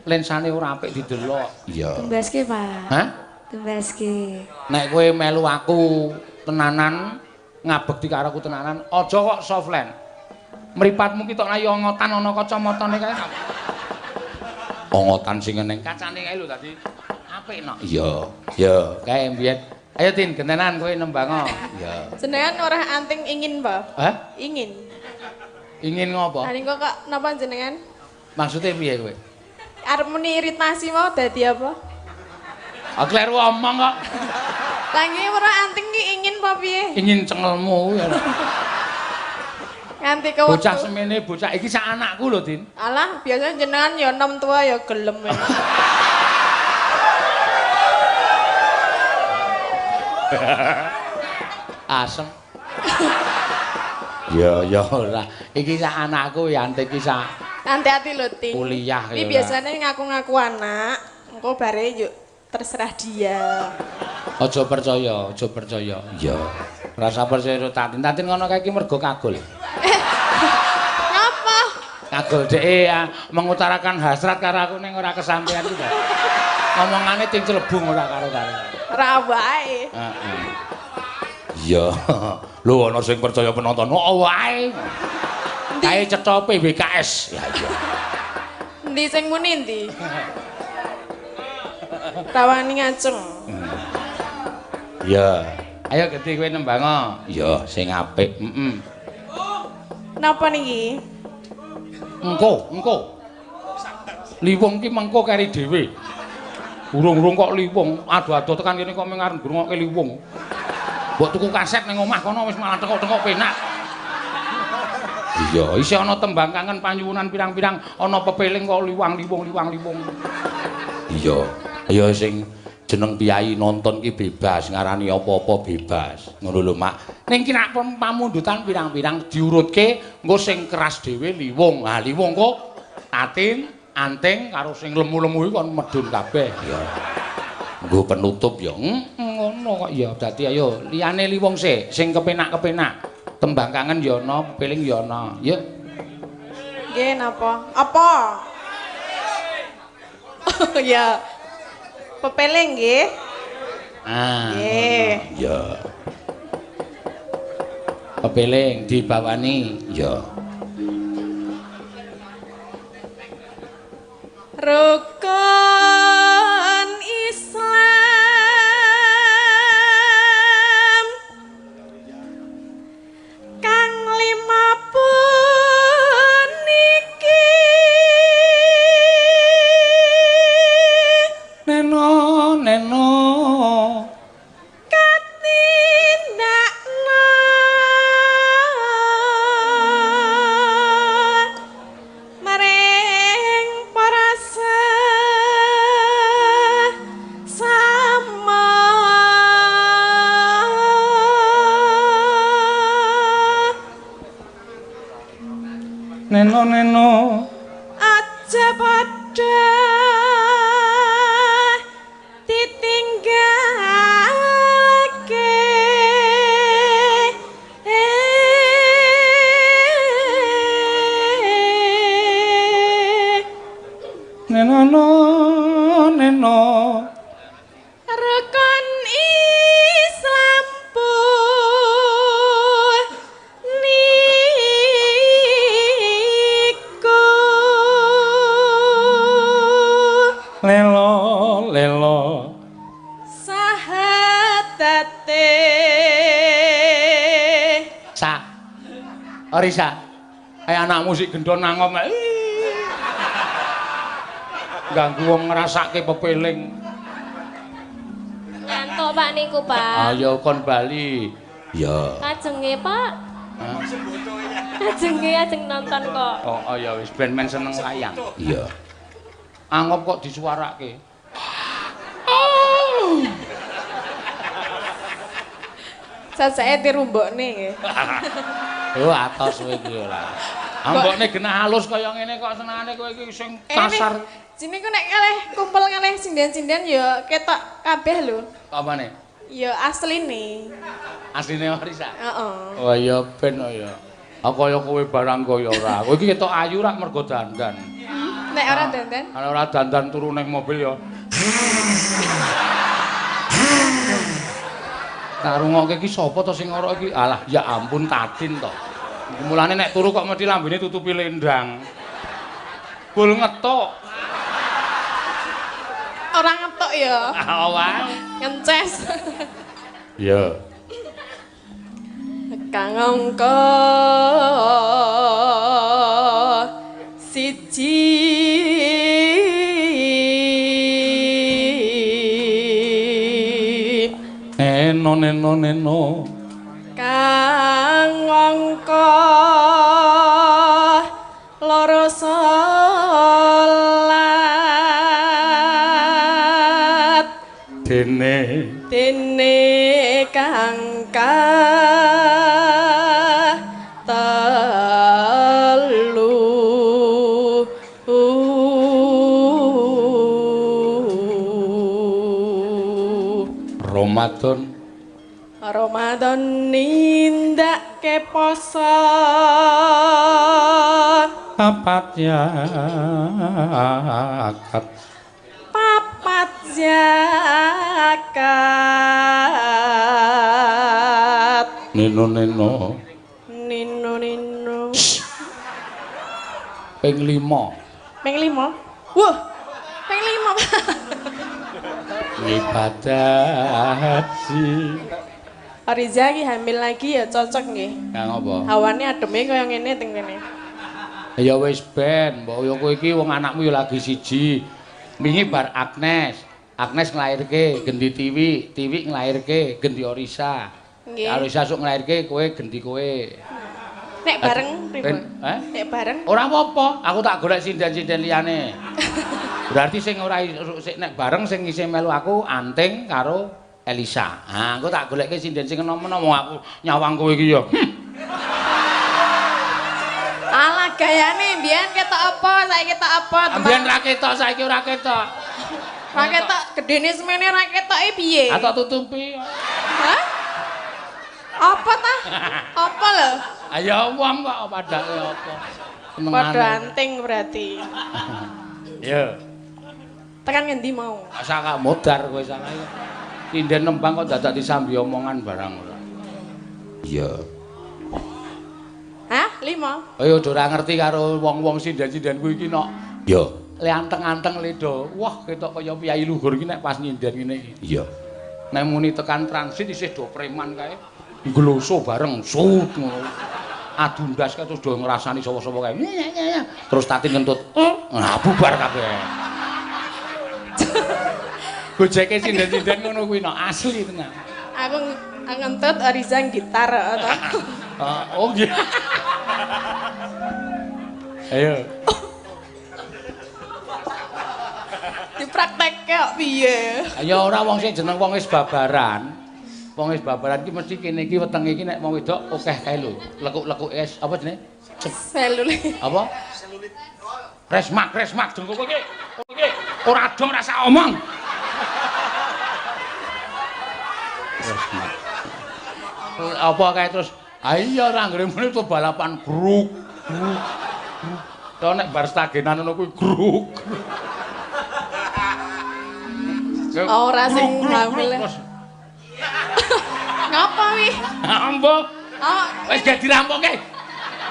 lensane ora apik didelok. Iya. Tumbaske, Pak. Hah? Tumbaske. Nek kowe melu aku tenanan, ngabekti karo aku tenanan, aja kok softland. Mripatmu ki tok ayo ongotan ana kacamatane kae. Ongotan sing neng kacane kae lho dadi apik nok. Iya. Ya, kae mbiyen. Ayo Tin, gentenan kowe nembango. Iya. Jenengan ora anting ingin, Pak? Hah? Ingin. Ingin ngopo? Lah niku kok napa jenengan? Maksude piye kowe? Arep muni iritasi mau dadi apa? Aku kleru omong kok. Lah nggih ora anting ki ingin apa piye? Ingin cengelmu ya. Nganti kewektu. Bocah semene bocah iki sak anakku lho, Tin. Alah, biasanya jenengan ya nom tua ya gelem. Asem. Ya ya ora. Iki sak anakku ya anting iki sak. Hati-hati lho, Tin. Kuliah ya. Iki biasanya ngaku-ngaku anak, engko bare yuk terserah dia. Aja percaya, aja percaya. Iya. Rasa percaya karo Tatin. Tatin ngono kae iki mergo kagol. Ngapa? Kagol dheke mengutarakan hasrat karo aku ning ora kesampean iki. Omongane ting celebung ora karo-karo. Ora wae. Heeh. Iya. Lho ana sing percaya penonton. Oh wae. Kae cetha PWKS. Ya iya. Endi sing muni endi? Tawani ngaceng. Iya. Ayo gede kowe nembango. Iya, sing apik. Heeh. Napa niki? Engko, engko. Liwung ki mengko keri dhewe. Urung-urung kok liwung, ado-ado tekan kene kok mung arep ngrungokke liwung. Mbok tuku kaset ning omah kono wis malah tengok-tengok penak. Iya, isih ana tembang kangen panyuwunan pirang-pirang, ana pepeling kok liwang-liwung liwang-liwung. Iya. Ya sing jeneng piyai nonton ki bebas, ngarani apa-apa bebas. Ngono lho, Mak. Ning ki nek pamundutan pirang-pirang diurutke engko sing keras dhewe liwung. Ha liwung kok Tatin, anting karo sing lemu-lemu iku kon medhun kabeh. Ya. Nggo penutup ya. Ngono kok ya. Dadi ayo liyane liwung sik, sing kepenak-kepenak. Tembang kangen ya ana, pepeling ya ana. Ya. Nggih napa? Apa? Ya. Pepeling nggih. Ah. Nggih. Ya. Pepeling dibawani. Ya. Rukun Islam kang lima puniki neno neno katindakna maring para sama neno neno aja padha ditinggalke neno neno rukun Islam puniku lelo lelo sahadate sa Orisa ayo anakmu sik gendon nangom ganggu wong ngrasake pepeling. Ngantuk Pak niku Pak. Ayo kon bali. Ya. Kajenge Pak. Kajenge ajeng nonton kok. Oh, oh ya wis ben men seneng wayang. Iya. Angop kok disuarake. Sasake dirumbokne nggih. Oh atos kowe iki ora. Ambokne genah halus kaya ngene kok senengane kowe iki sing kasar. Jine ku nek kalih kumpul kalih sinden-sinden ya ketok kabeh lho. Apane? Ya asline. Asline Orisa? Heeh. Oh ya ben oh ya. Aku kaya kowe barang kaya ora. Kowe iki ketok ayu rak mergo dandan. Nek ora dandan? Nek ora dandan turu ning mobil ya. Tak rungokke iki sapa to sing ngorok iki? Alah ya ampun Tatin to. Mulane nek turu kok mesti lambene tutupi lendang. Bul ngetok. Ora ngetok ya. Awan. Ngences. Iya. Kang angka siji neno neno neno kang angka loro salat dene dene kang telu Ramadan Ramadan nindakake poso papat zakat papat zakat nino nino nino nino ping 5 ping 5 wah ping 5 ibadah haji. Oriza iki hamil lagi ya cocok nggih. Kang apa? Hawane ademe kaya ngene teng kene. Ya wis ben, mbok yo kowe iki wong anakmu ya lagi siji. Wingi bar Agnes, Agnes nglairke gendi Tiwi, Tiwi nglairke gendi Orisa. Nggih. Orisa sok nglairke kowe gendi kowe. Nek bareng pripun? Eh? Nek bareng? Ora apa-apa, aku tak golek sinden-sinden liyane. Berarti sing ora sing nek bareng sing isih melu aku Anting karo Elisa. Ha, aku tak golekke sinden sing enom-enom wong aku nyawang kowe iki ya. Alah gayane mbiyen ketok apa saiki ketok apa? Mbiyen ra ketok saiki ora ketok. Ra ketok gedene semene ra ketoke piye? Atok tutupi. Hah? Apa ta? Apa lho? Ayo wong kok padake apa? Padha anting berarti. Iya. Tekan ngendi mau? Asa kak modar kowe salah ya. Nyinden nembang kok dadak disambi omongan barang ora. Iya. Hah? 5. Ayo do ora ngerti karo wong-wong sinden-sinden kuwi iki nok. Iya. Le anteng-anteng le do. Wah, ketok kaya piyai luhur iki nek pas nyinden ngene iki. Iya. Nek muni tekan transit isih do preman kae. Ngloso bareng sut ngono. Adundas kae terus do ngrasani sapa-sapa kae. Terus Tatin ngentut. Nah, bubar kabeh. Gojeke sinden-sinden ngono kuwi nok asli tenan. Aku ngentut Oriza gitar to. Oh nggih. Ayo. Dipraktekke kok piye? Ya ora wong sing jeneng wong wis babaran. Wong wis babaran ki mesti kene iki wetenge iki nek wong wedok akeh kae lho. Lekuk-lekuk es apa jenenge? Selulit. Apa? Selulit. Resmak, resmak jengko kowe iki. Kowe iki ora dong rasa omong. Resmak. Apa kae terus iya ora anggere muni to balapan gruk gruk. To nek bar stagenan ngono kuwi gruk. Ora sing hamil. Ngapa wi? Ambo. Wis gak dirampoke.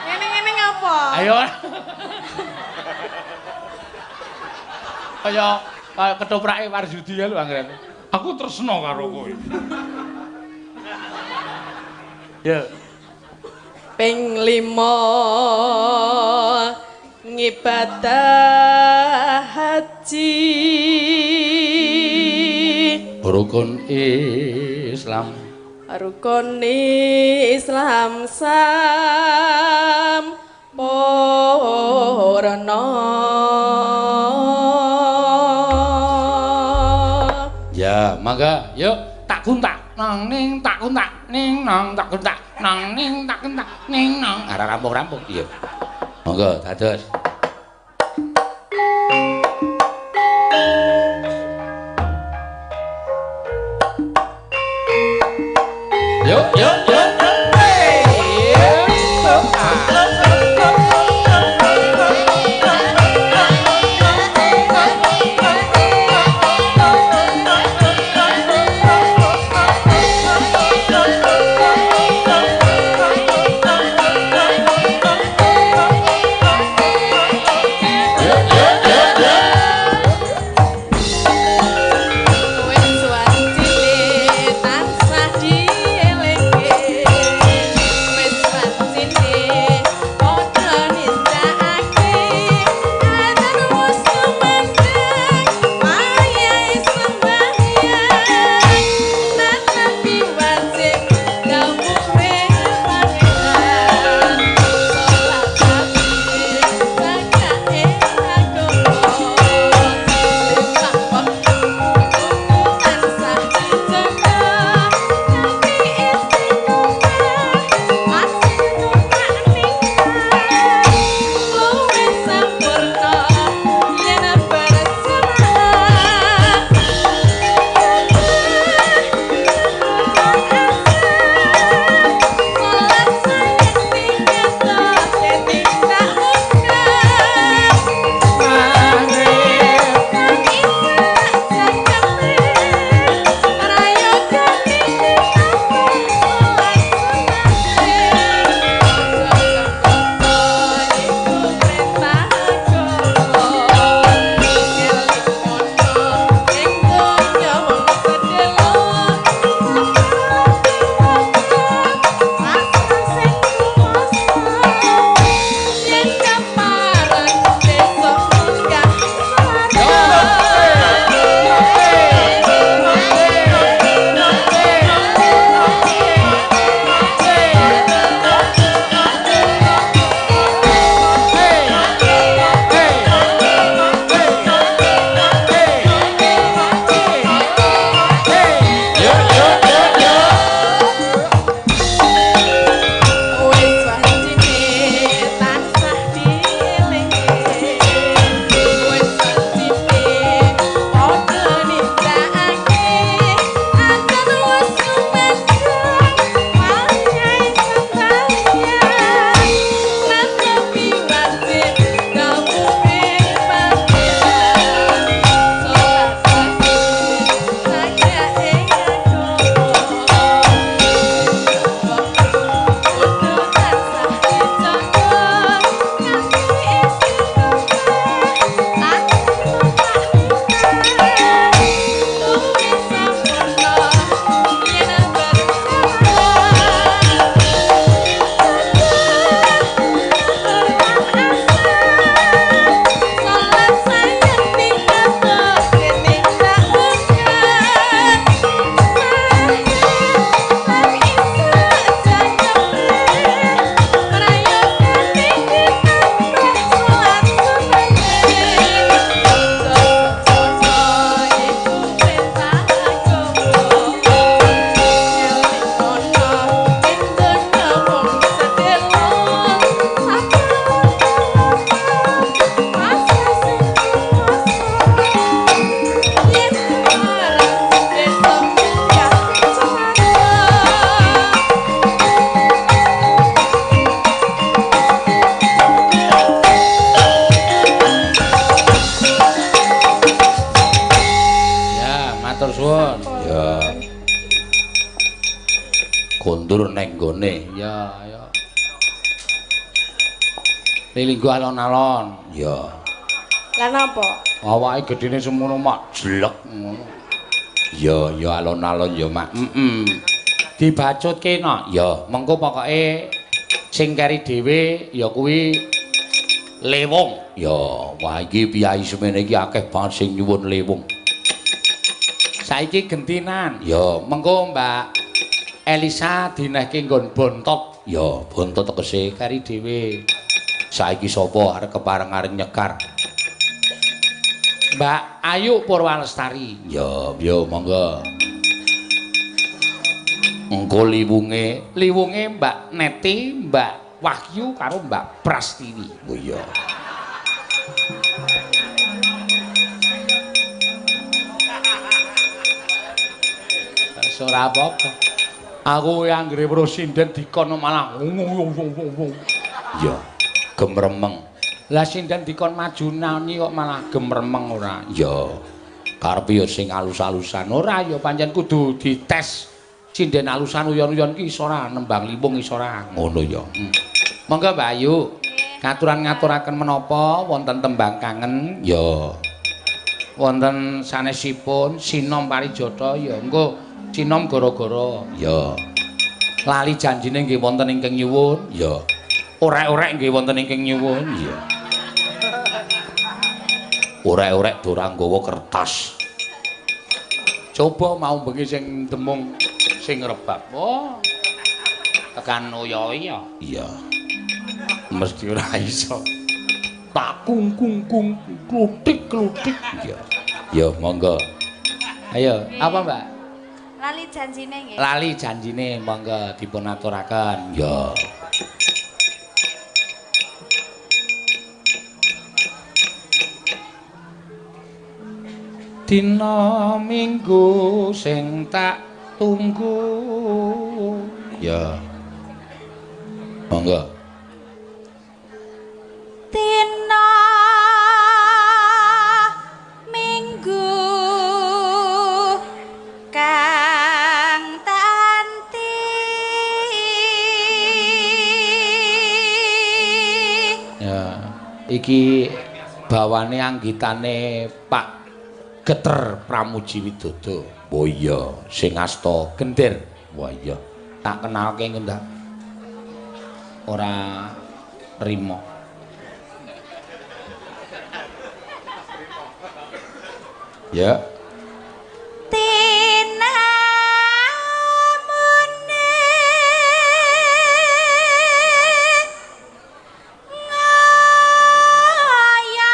Ngene-ngene ngapa? Ayo. Kaya ketoprake Warsudi ya lho anggere. Aku tresno karo kowe. Ya. Ping 5 ngibadah haji. Rukun Islam. Rukun Islam sampurna. Ya, mangga, yuk tak kuntak nang ning tak kuntak ning nang tak kuntak nang ning tak kuntak ning nang ora rampung-rampung. Iya. Monggo dados. Yuk, yuk, yuk. nggone. Ya, ayo. Lilinggo alon-alon. Ya. Lah napa? Awake gedene semono mak jelek ngono. Ya, ya alon-alon ya, Mak. Heeh. Dibacutke no. Ya, mengko pokoke sing keri dhewe ya kuwi lewung. Ya, wah iki piyai semene iki akeh banget sing nyuwun lewung. Saiki gentinan. Ya, mengko Mbak Elisa dinehke nggon bontot. Ya, bontot tegese keri dhewe. Saiki sapa arep kepareng arep nyekar? Mbak Ayu Purwalestari. Ya, ya monggo. Engko liwunge, liwunge Mbak Neti, Mbak Wahyu karo Mbak Prastiwi. Oh iya. Ora apa-apa. Aku anggere weruh sinden dikon malah ya gemremeng. Lah sinden dikon maju nani kok malah gemremeng ora? Ya karepe ya sing alus-alusan. Ora ya pancen kudu dites. Sinden alusan uyon-uyon ki iso ora nembang liwung iso ora ngono ya. Monggo Mbak Ayu. Katuran ngaturaken menapa wonten tembang kangen? Ya. Wonten sanesipun Sinom Parijata ya engko Sinom gara-gara ya. Lali janjine nggih wonten ingkang nyuwun ya. Orek-orek nggih wonten ingkang nyuwun ya. Orek-orek ora nggawa kertas. Coba mau bengi sing demung sing rebab. Oh. Tekan oyo ya. Iya. Mesti ora iso. Tak kung kung kung klutik klutik. Iya. Ya monggo. Ayo, apa Mbak? Lali janjine nggih. Lali janjine monggo dipun aturaken. Ya. Dina Minggu sing tak tunggu. Ya. Monggo. Dina Minggu kang tanti. Ya, iki bawane anggitane Pak Geter Pramuji Widodo. Oh iya, sing asta gender. Wah iya, tak kenalke ngendak. Ora rimo. Ya. Tinamune ngaya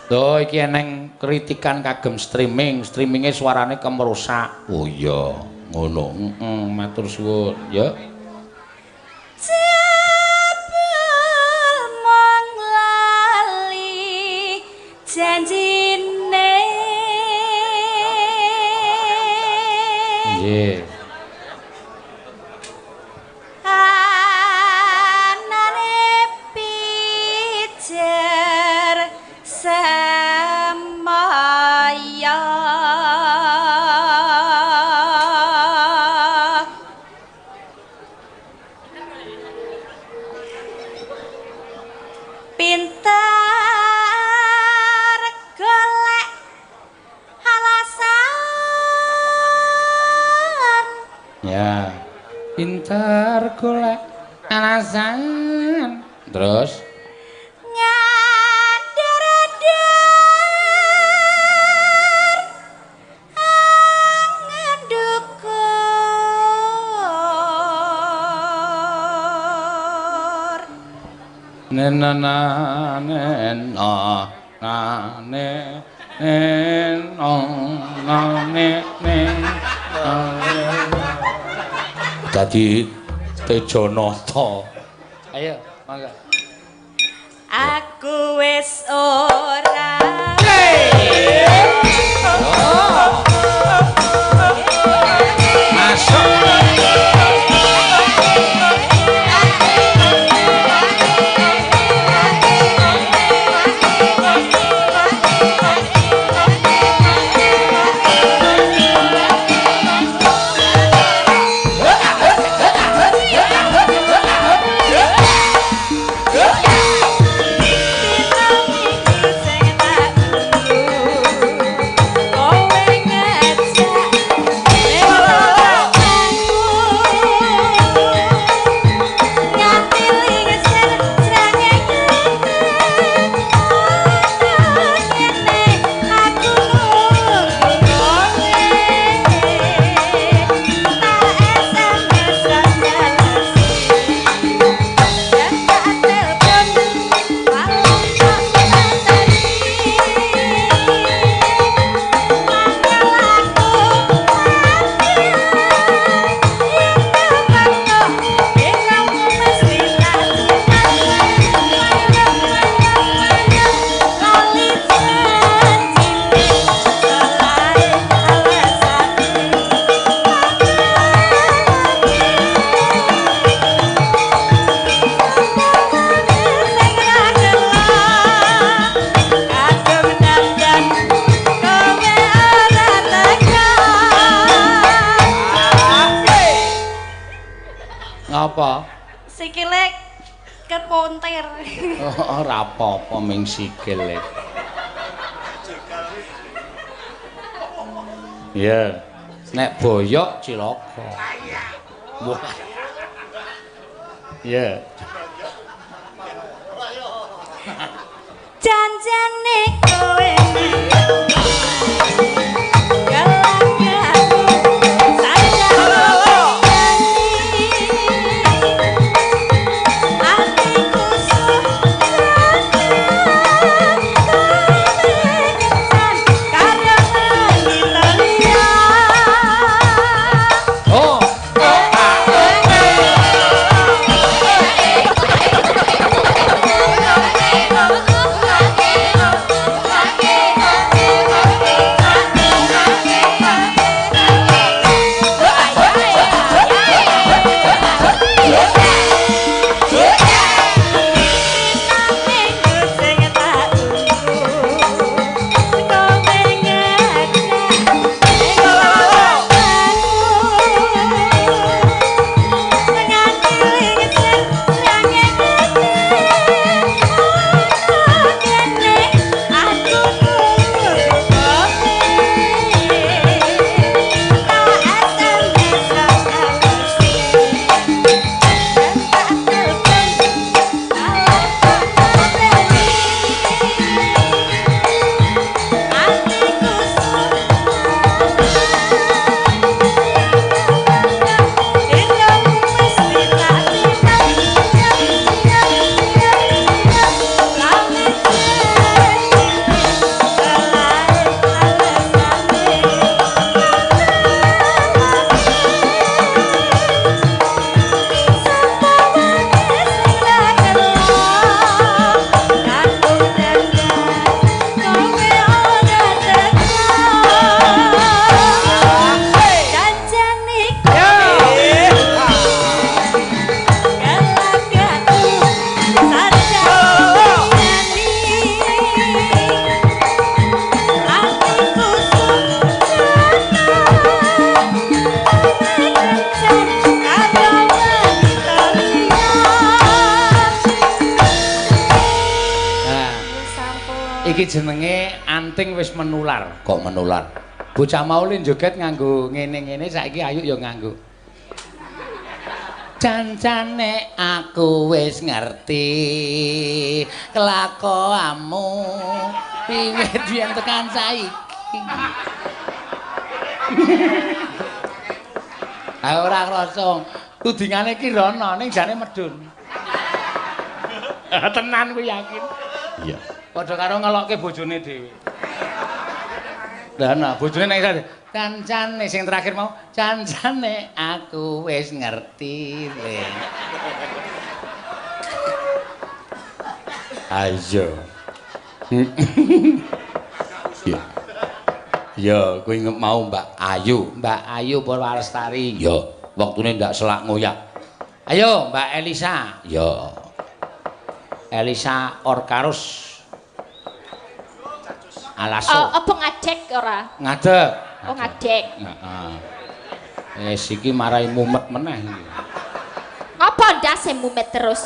Lho iki eneng kritikan kagem streaming, streaminge suarane kemerusak. Oh iya, ngono. Heeh, matur suwun, ya. Jebul mung lali janjine. Nggih. Anane pijer semaya. Pinter golek alasan. Ya. Pinter golek alasan. Terus ngadar-adar angen dukur. Nena na nena na ne ne na ne ne. Dadi Tejanata. Ayo, mangga. Aku wis ora. Masuk. Apa? Sikile keponter. Oh, ora apa-apa ming sikil. Iya. Nek boyok cilaka. Wah. Iya. Janjane kowe galak-galak Iki jenenge anting wis menular. Kok menular? Bocah mau le joget nganggo ngene-ngene, saiki ayu ya nganggo. Jancane aku wis ngerti kelakuanmu wiwit biyen tekan saiki. Ah ora krasa. Tudingane ki rono ning jane medun. Tenan kuwi yakin. Iya. Padha karo ngelokke bojone dhewe. Lah nah bojone nek isih kancane sing terakhir mau cancane aku wis ngerti. Ayo. Ya. Ya kuwi mau Mbak Ayu, Mbak Ayu Purwalestari. Ya, wektune ndak selak ngoyak. Ayo Mbak Elisa. Ya. Elisa Orkarus. Alaso. Apa ngadek ora? Ngadeg. Oh ngadeg. Heeh. Wis iki marai mumet meneh iki. Apa ndase mumet terus?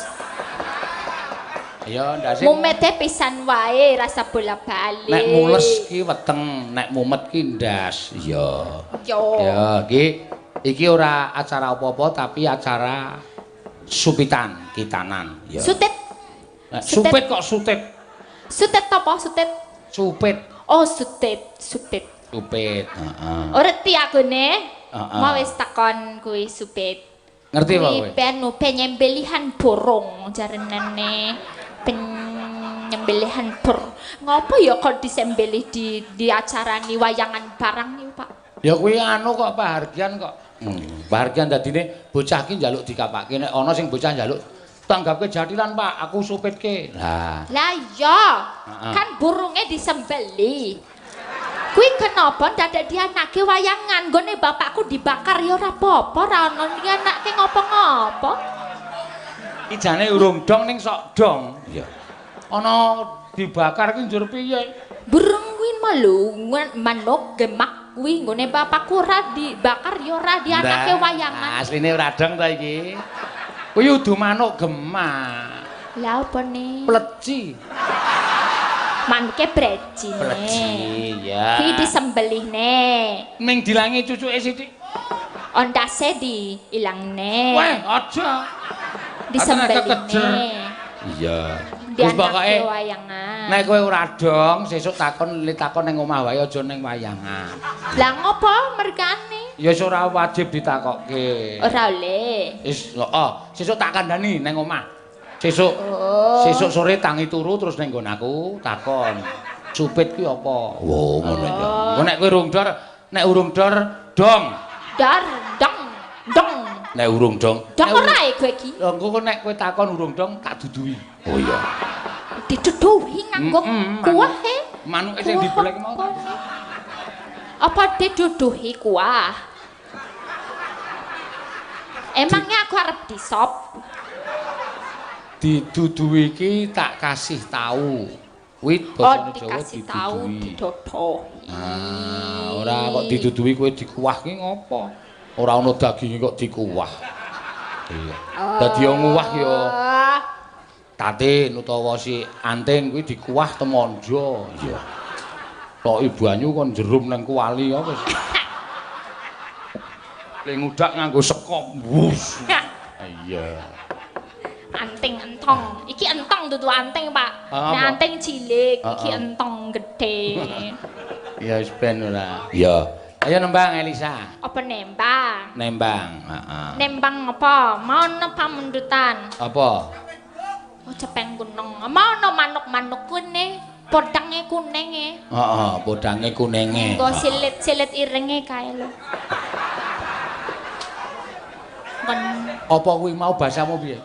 Ya ndase. Mumete pisan wae rasa bola-bali. Nek mules ki weteng, nek mumet ki ndas. Iya. Yo. Ya iki iki ora acara apa-apa tapi acara supitan, kitanan. Ya. Sutit. Supit kok sutit. Sutit apa sutit? Supit. Oh, sutit, supit. Supit, heeh. Ora ngerti aku ne. Heeh. Mau wis takon kuwi supit. Ngerti apa kowe? Kuwi penyembelihan borong jarenane. Penyembelihan bor. Ngopo ya kok disembelih di acarani wayangan barang niku, Pak? Ya kuwi anu kok pahargyan kok. Pahargyan dadine bocah ki njaluk dikapake nek ana sing bocah njaluk tanggapke jathilan, Pak, aku supitke. Lah. Lah iya. Kan burunge disembelih. Kuwi kenapa dadak dianake wayangan? Nggone bapakku dibakar ya ora apa-apa, ora ono anake ngopo-ngopo. Iki jane urung dong ning sok dong. Iya. Ana dibakar ki njur piye? Burung kuwi malu manuk gemak kuwi nggone bapakku ora dibakar ya ora dianake wayangan. Asline ora dong ta iki. Kuwi udu manuk gemak. Lah apa ne? Pleci. Manuke breci. Pleci, ya. Kuwi disembelihne. Ning dilangi cucuke sithik. Ondase diilangne. Weh, aja. Disembelihne. Iya. Wis pokoke wayangan. Nek kowe ora dong, sesuk takon takon ning omah wae aja ning wayangan. Lah ngopo mergane? Ya wis ora wajib ditakokke. Ora oleh. Wis, heeh, sesuk tak kandhani ning omah. Sesuk. Oh. Sesuk sore tangi turu terus ning nggon aku takon. Supit ki apa? Wo, ngono ya. Engko nek kowe urung dor, nek urung dor dong. Dor, dong, dong. Nek urung dong. Dong ora e kowe iki? Lha engko nek kowe takon urung dong tak duduhi. Oh iya. Diduduhi nganggo kuah e. Manuke sing dibelek mau. Apa diduduhi kuah? Emangnya aku arep disop? Diduduhi iki tak kasih tahu. Kuwi basane Jawa dikasih tahu diduduhi. Ah, ora kok diduduhi kowe dikuah ki ngopo? Ora ana daginge kok dikuah. Iya. Dadi yo nguwah yo tatin utawa si anting kuwi dikuah temonjo. Iya. Tok Ibu Anyu kon jerum nang kuali ya wis. Le ngudak nganggo sekop. Wus. Iya. Anting entong. Iki entong dudu anting, Pak. Nek anting cilik, iki entong gedhe. Ya wis ben ora. Iya. Ayo nembang Elisa. Apa nembang? Nembang, heeh. Nembang apa? Mau ana pamundutan. Apa? Oh, cepeng gunung. Mau ana manuk-manuk kuning, podange kuninge. Heeh, podange kuninge. Engko silit-silit irenge kae lho. Kon apa kuwi mau bahasamu piye?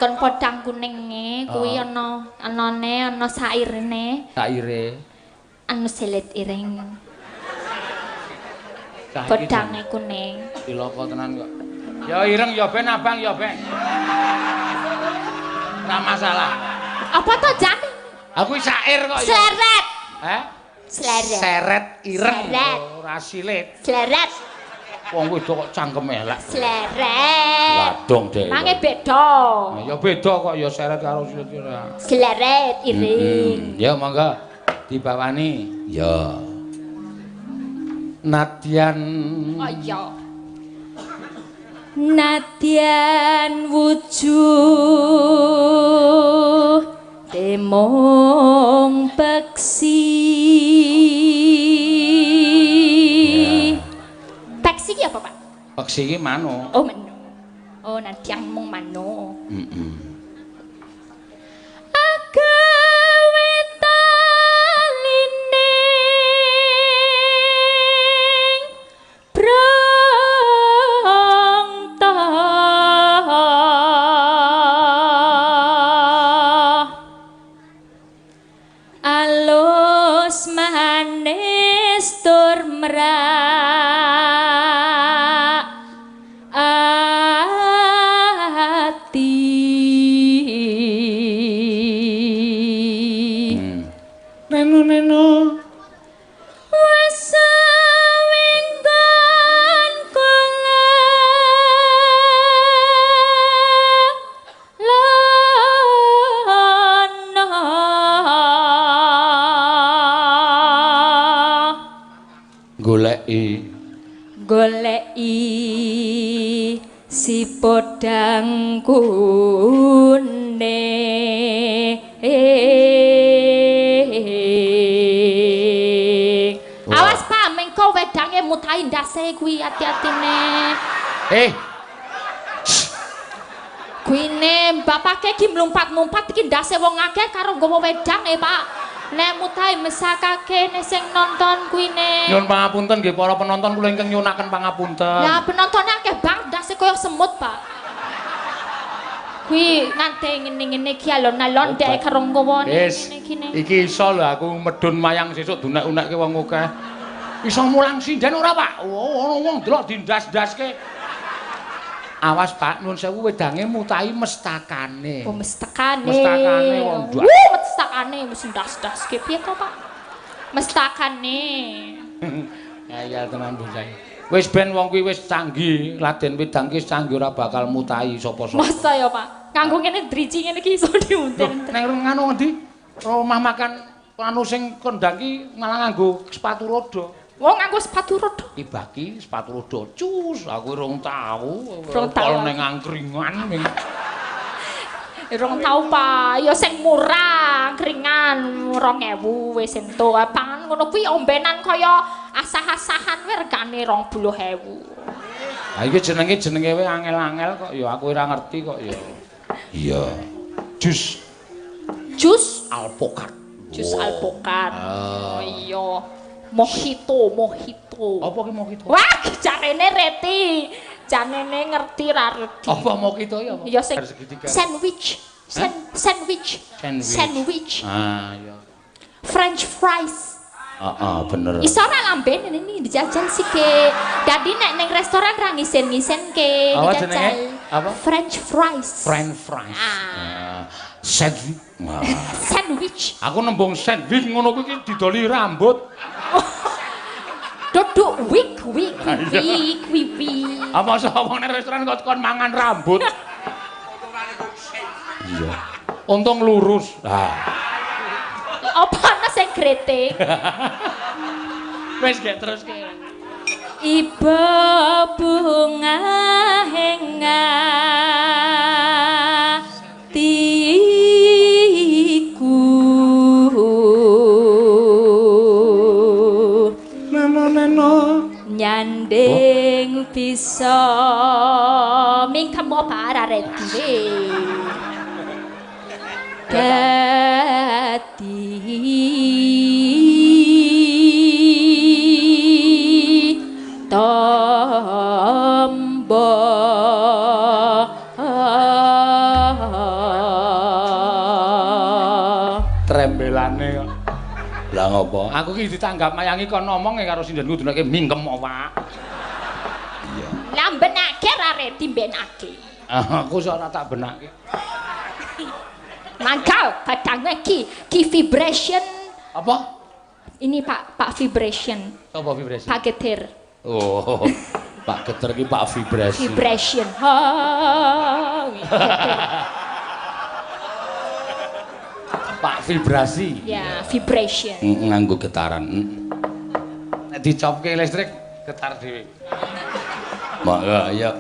Nggon podang kuninge kuwi ana anane ana sairene. Saire. Anu silit ireng. Podange kuning. Cilaka tenan kok. Ya ireng ya ben abang ya ben. Ora masalah. Apa to jan? Aku sair kok ya. Sleret. Heh? Sleret. Seret ireng ora silit. Sleret. Wong wedok kok cangkeme elek. Sleret. Ladong dhek. Mange beda. Ya beda kok ya seret karo silit ora. Sleret ireng. Ya monggo dibawani. Ya. Nadyan. Oh iya. Nadyan wujuh temong peksi. Peksi ki apa, Pak? Peksi ki manuk. Oh, manuk. Oh, nadyan mung manuk. Heeh. Agawe taline brongto alus manis tur merak ati. Neno neno wasawinggon kula lana goleki goleki si podang kuning. Awas Pak, mengko wedange mutahi ndase kuwi ati-atine. Kuwi bapake iki mlumpat-mlumpat iki ndase wong akeh karo nggawa wedang e, Pak. Nek mutahi mesakake nek sing nonton kuwi ne. Nyuwun pangapunten nggih para penonton kula ingkang nyuwunaken pangapunten. Lah penontone akeh banget ndase kaya semut, Pak. Kuwi nganti ngene-ngene iki alon-alon ndek karo nggawa ngene iki ne. Iki iso lho aku medhun mayang sesuk dunek-unekke wong akeh. Iso mulang sinden ora, Pak? Oh, ono wong delok dindas-ndaske. Awas Pak, nuwun sewu wedange mutahi mestakane. Oh, mestakane. Mestakane wong ndak. Wuh, mestakane wis ndas-ndaske piye to, Pak? Mestakane. Ya tenan bocah. Wis ben wong kuwi wis canggih, Raden Wedang ki canggih ora bakal mutahi sapa-sapa. Masa ya, Pak? Nganggo ngene driji ngene iki iso diuntir. Neng nganu ngendi? Rumah makan anu sing kondang ki malah nganggo sepatu roda. Wong nganggo sepatu roda. Dibagi sepatu roda. Cus, aku rong tau. Rong tau ning angkringan. Rong tau, Pak. Ya sing murah, angkringan 2000 wis entuk. Pangan ngono kuwi ombenan kaya asah-asahan kuwi regane 20.000. Ha iki jenenge wae angel-angel kok ya aku ora ngerti kok ya. Iya. Jus alpokat. Jus alpokat. Oh iya. Mojito, mojito. Apa ki mojito? Wah, jarene reti. Janene ngerti ra reti. Apa mojito ya apa? Ya sing sandwich. Sandwich. Sandwich. Ah iya. French fries. Heeh, bener. Iso ora lambene ini dijajal sih ke. Dadi nek ning restoran ra ngisen-ngisenke, dijajal. Apa? French fries. French fries. Ah. Sandwich. Sandwich. Aku nembung sandwich ngono kuwi iki didoli rambut. Duduk wig wig wig wig wig. Apa masa wong nang restoran kok kon mangan rambut? Iya. Untung lurus. Lah. Apa ana sing greting? Wis gek terus ke. Iba bunga ing atiku. Neno neno nyanding bisa mingkem apa ora redi. Dadi tombo trembelane kok. Lah ngopo? Aku ki ditanggap mayangi kon ngomong karo sindenku dunake mingkem awak. Iya. Lah benake ra redi benake. Aku sok ora tak benake. Mangkal badange ki vibration. Apa? Ini Pak vibration. Apa vibration? Pak Geter. Oh. Pak Geter ki Pak vibrasi. Vibration. Ha. Pak vibrasi. Ya, vibration. Nganggo getaran. Nek dicopke listrik getar dhewe. Monggo, yuk.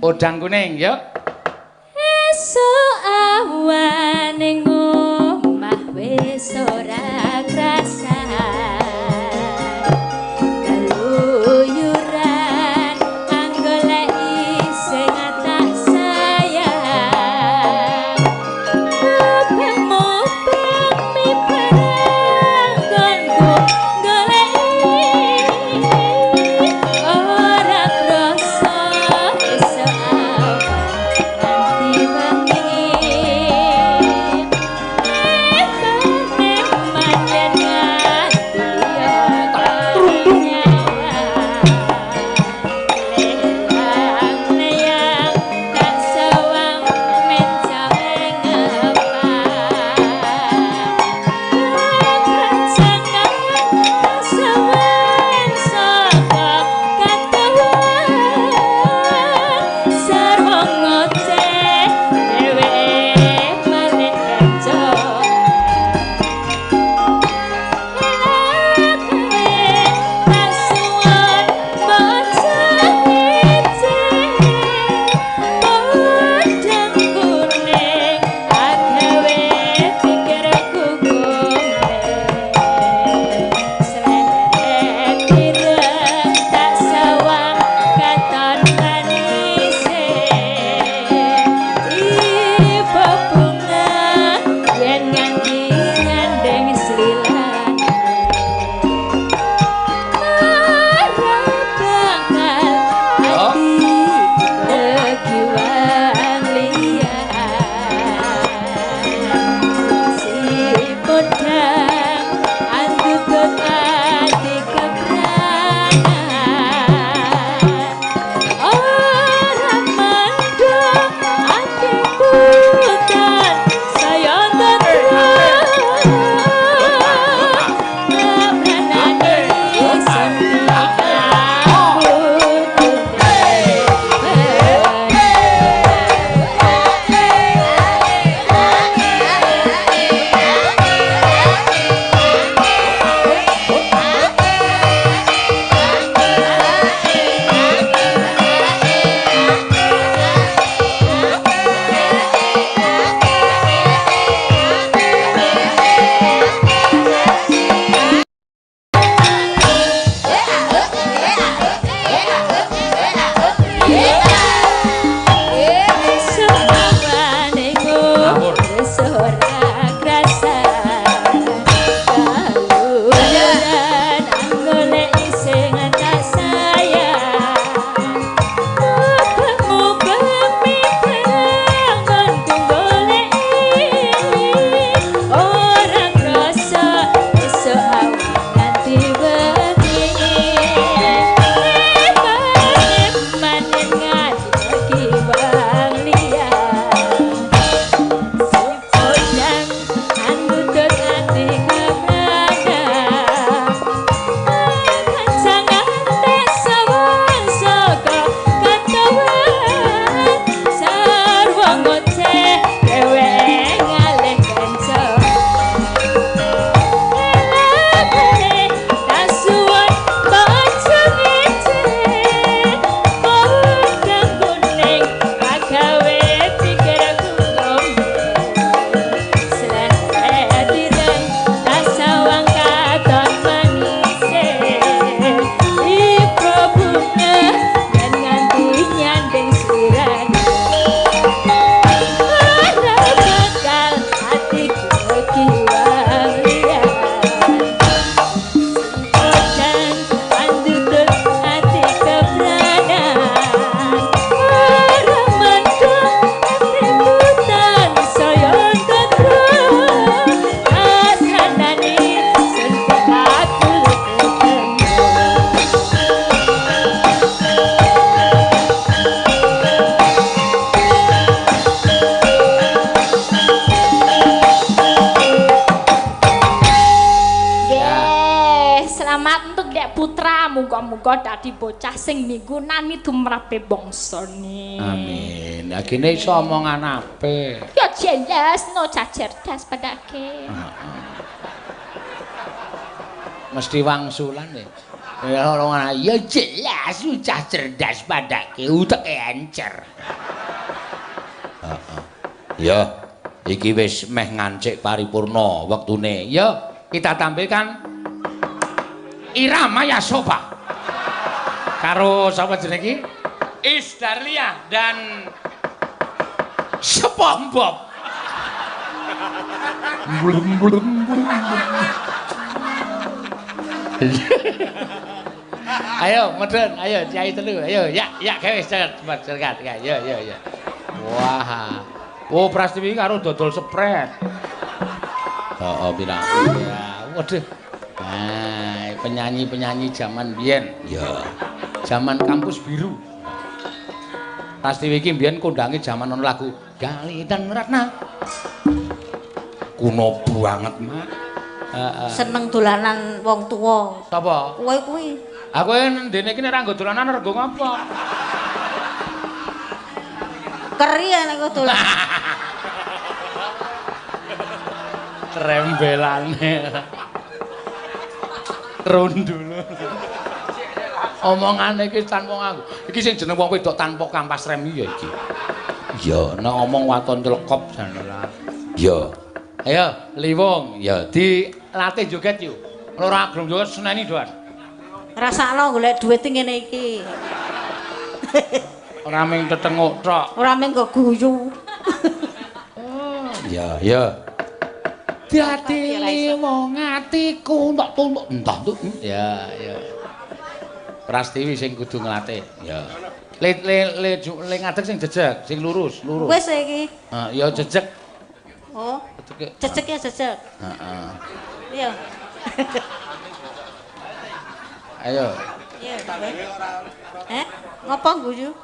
Podang kuning, yuk. Esuk awan ning omah wis ora krasan. Keluyuran anggoleki sing tak sayang. Mubeng-mubeng mibareng nggonku goleki ora krasa esuk awan nganti wengi. Muga-muga dadi bocah sing migunani tumrape bangsane. Amin. Lah kene iso omongan apik. Ya jelas no cah cerdas padake. Mesti wangsulan ya. Ya ora ya jelas cah cerdas padake uteke encer. Heeh. Ya, iki wis meh ngancik paripurna wektune. Ya, kita tampilkan Irama Yasoba karo sapa jenenge iki? Isdarlia dan SpongeBob. Blum blum blum. Ayo medun, ayo Kiai telu, ayo ya ya gawe cepat cekat ya ya ya. Wah. Oh Prastiwi karo dodol spread. Heeh pirang. Ya, waduh. Nah, penyanyi-penyanyi zaman biyen. Ya. Zaman kampus biru. Prastiwi iki biyen kondange zaman ana lagu Gali dan Ratna. Kuno banget, Mak. Heeh. Seneng dolanan wong tuwa. Sapa? Kowe kuwi. Aku ndene iki nek ra nggo dolanan rego ngopo? Keri ya nek dolan. Trembelane. Rundul. Omongane iki tanpa nganggo. Iki sing jeneng wong wedok tanpa kampas rem ya iki. Ya, nek omong waton clekop jan ora. Ya. Ayo, Liwung, ya dilatih joget yo. Ora gelem joget seneni doan. Rasakno golek dhuwit ngene iki. Ora mung tetenguk tok. Ora mung kok guyu. Oh, ya, ya. Dadi liwung atiku tok tutuk entah tuh. Ya, ya. Prastiwi sing kudu nglatih. Ya. Le le le le ngadeg sing jejeg, sing lurus, lurus. Wis iki. Heeh, ya jejeg. Oh. Jejeg ya jejeg. Heeh. Iya. Ayo. Iya. Eh, ngopo guyu?